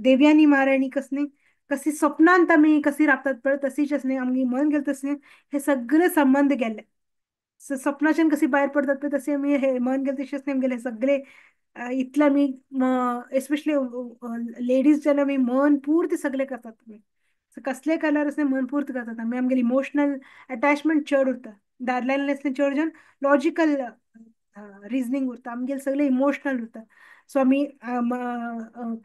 देवयानी महाराणी कसली कशी स्वप्नांत आमी कशी राबतात पळय तशीच आसली आमगे मन गेलें तशें हे सगळे संबंद गेले. स्वप्नाच्यान कशी भायर पडतात पळय तशें आमी हे मन गेलें तशेंच आमगेले सगळे इतले आमी एस्पेशली लेडीज जेन्ना आमी मन पूर्ती सगळे करतात, तुमी कसले कलर आसले मन पूर्ती करतात आमी, आमगेले इमोशनल अटॅचमेंट चड उरता, दादल्यांनी आसलें चड जावन लॉजिकल रिजनींग उरता, आमगेले सगळे इमोशनल उरता. सो आमी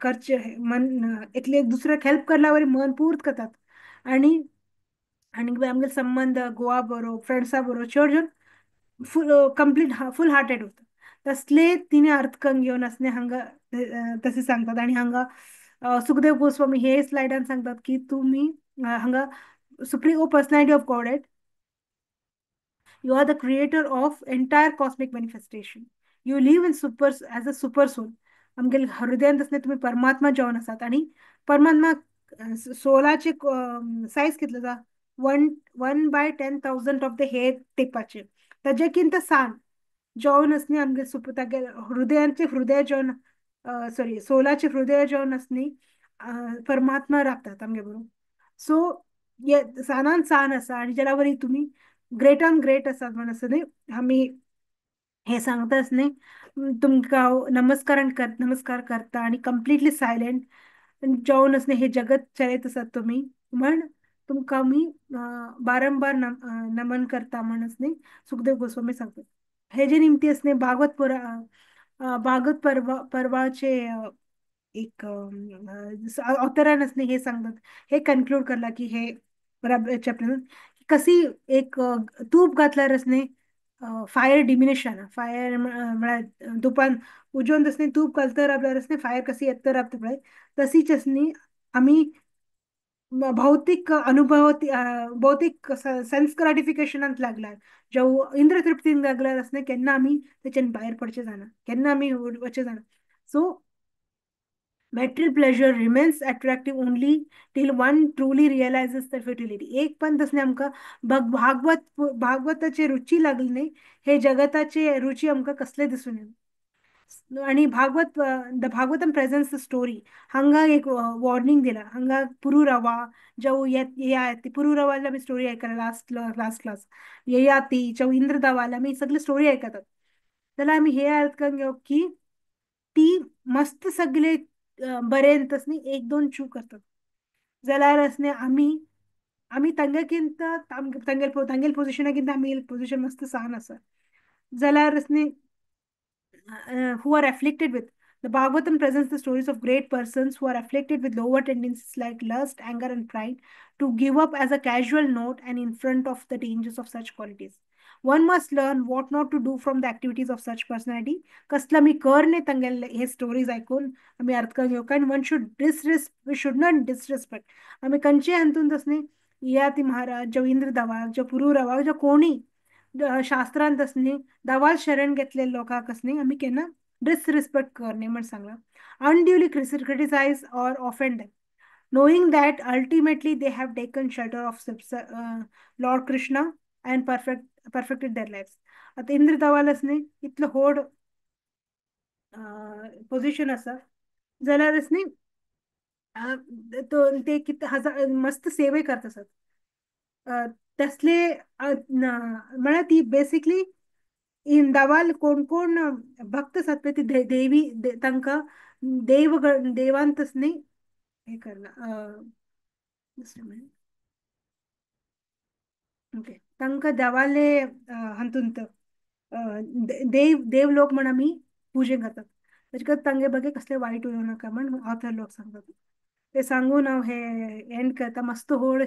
करचे मन एकले दुसऱ्याक हेल्प करल्या वरी मन पूर्त करतात. आनी आनी आमगेले संबंद गोवा बरो फ्रेंड्सा बरो चड जावन फूल कंप्लीट फूल हार्टेड उरता. तसले तिने अर्थ करून घेवन आसले हांगा तशें सांगतात. आनी हांगा सुखदेव गोस्वामी हे स्लायडान सांगतात की तुमी हांगा supreme O personality of Godhead, you are the creator of entire cosmic manifestation. You live in super as a super soul. आमगेले हृदयांत आसले तुमी परमात्मा जावन आसात. आनी परमात्मा सोलाचे सायज कितलो आसा, 1/10,000 ऑफ the hair टिपाचे, ताजे किंत सान जावन आसली आमगे सुपर तागे हृदयांचे हृदय जावन सॉरी सोलाचे हृदय जावन आसली परमात्मा राबतात आमगे बरोबर. सो हे सानान सान आसा आनी ज्या वरी तुमी ग्रेटान ग्रेट आसात म्हण आसा न्ही, आमी हे सांगताच न्ही, तुमकां नमस्कार करता आनी कंप्लिटली सायलेंट जावन आसना हे जगत चलयत आसात तुमी म्हण तुमकां आमी बारंबार नमन करता म्हण न्ही सुखदेव गोस्वामी सांगतात. हे जे निमती असणे भागवत भागवत पर्वाचे एक अवतरण असणे हे सांगतात. हे कन्क्लूड करला की हे चॅप्टर कशी एक तूप घातल्यार असणे फायर डिमिनिश जाना, फायर म्हळ्यार तुपान उजोवन तसणे तूप घालता राबल्यार असणे फायर कशी येता राबता पळय, तशीच असणे आमी भौतिक अनुभव भौतिक सेन्स ग्रॅटिफिकेशनात लागल्यार जेव इंद्र तृप्तीन लागल्यार असणे केन्ना आमी तेच्यान भायर पडचे जाणा, केन्ना आमी वचचे जाणा. So material pleasure remains attractive only till one truly realizes the futility. एक पण तसणे आमकां भागवताचे रुची लागली न्ही, हे जगताचे रुची आमकां कसले दिसून येना. आनी Bhagavat the Bhagavatam presents the story. हांगा एक वॉर्निंग दिला, हांगा पुरुरवा जाऊ येयाती, पुरुरवाला आमी स्टोरी आयकला लास्ट लास्ट क्लास, ययाती जाऊ इंद्रदावाला आमी सगळे स्टोरी आयकतात. जाल्यार आमी हे अर्थ करून घेवप की ती मस्त सगळे बरें तसनी एक दोन चूक करतात, जाल्यार असणे आमी आमी तांगे किंत तांगेल पोजिशनाकिंत आमी पोजिशन मस्त सान आसा, जाल्यार असणे who are afflicted with. The Bhagavatam presents the stories of great persons who are afflicted with lower tendencies like lust, anger and pride to give up as a casual note and in front of the dangers of such qualities. One must learn what not to do from the activities of such personality. कसला मी कर नाही तांगेले हे stories आयकून आमी अर्थ करून घेवप, कारण one should we should not disrespect. आमी खंयचे हातून तसनी ययाती महाराज, जो इंद्र दवाक, जो पुरुरवाक, जो कोणी शास्त्रांत तसनी दवाल शरण घेतले लोकांक आसनी आमी केन्ना डिसरिस्पेक्ट करणे म्हण सांगला. Unduly criticize or offend them, knowing that ultimately they have taken shelter of Lord Krishna and perfected their lives. आता इंद्र दवालच न्ही इतलो व्हड पोजिशन आसा जाल्यारच न्ही ते कित हजार मस्त सेवे करत आसात. तसले म्हळ्यार ती बेसिकली इन दवाल कोण कोण भक्त आसात पळय ती देवी तांकां देव देवांतच न्ही हे करना, ओके, तांकां देवाले हातूंत देव देवलोक म्हण आमी पुजे करतात, ताचे खातीर तांगे बगे कसले वायट उलोवं नाका म्हण ऑथर लोक सांगतात. ते सांगून हांव हे एंड करता. मस्त व्हड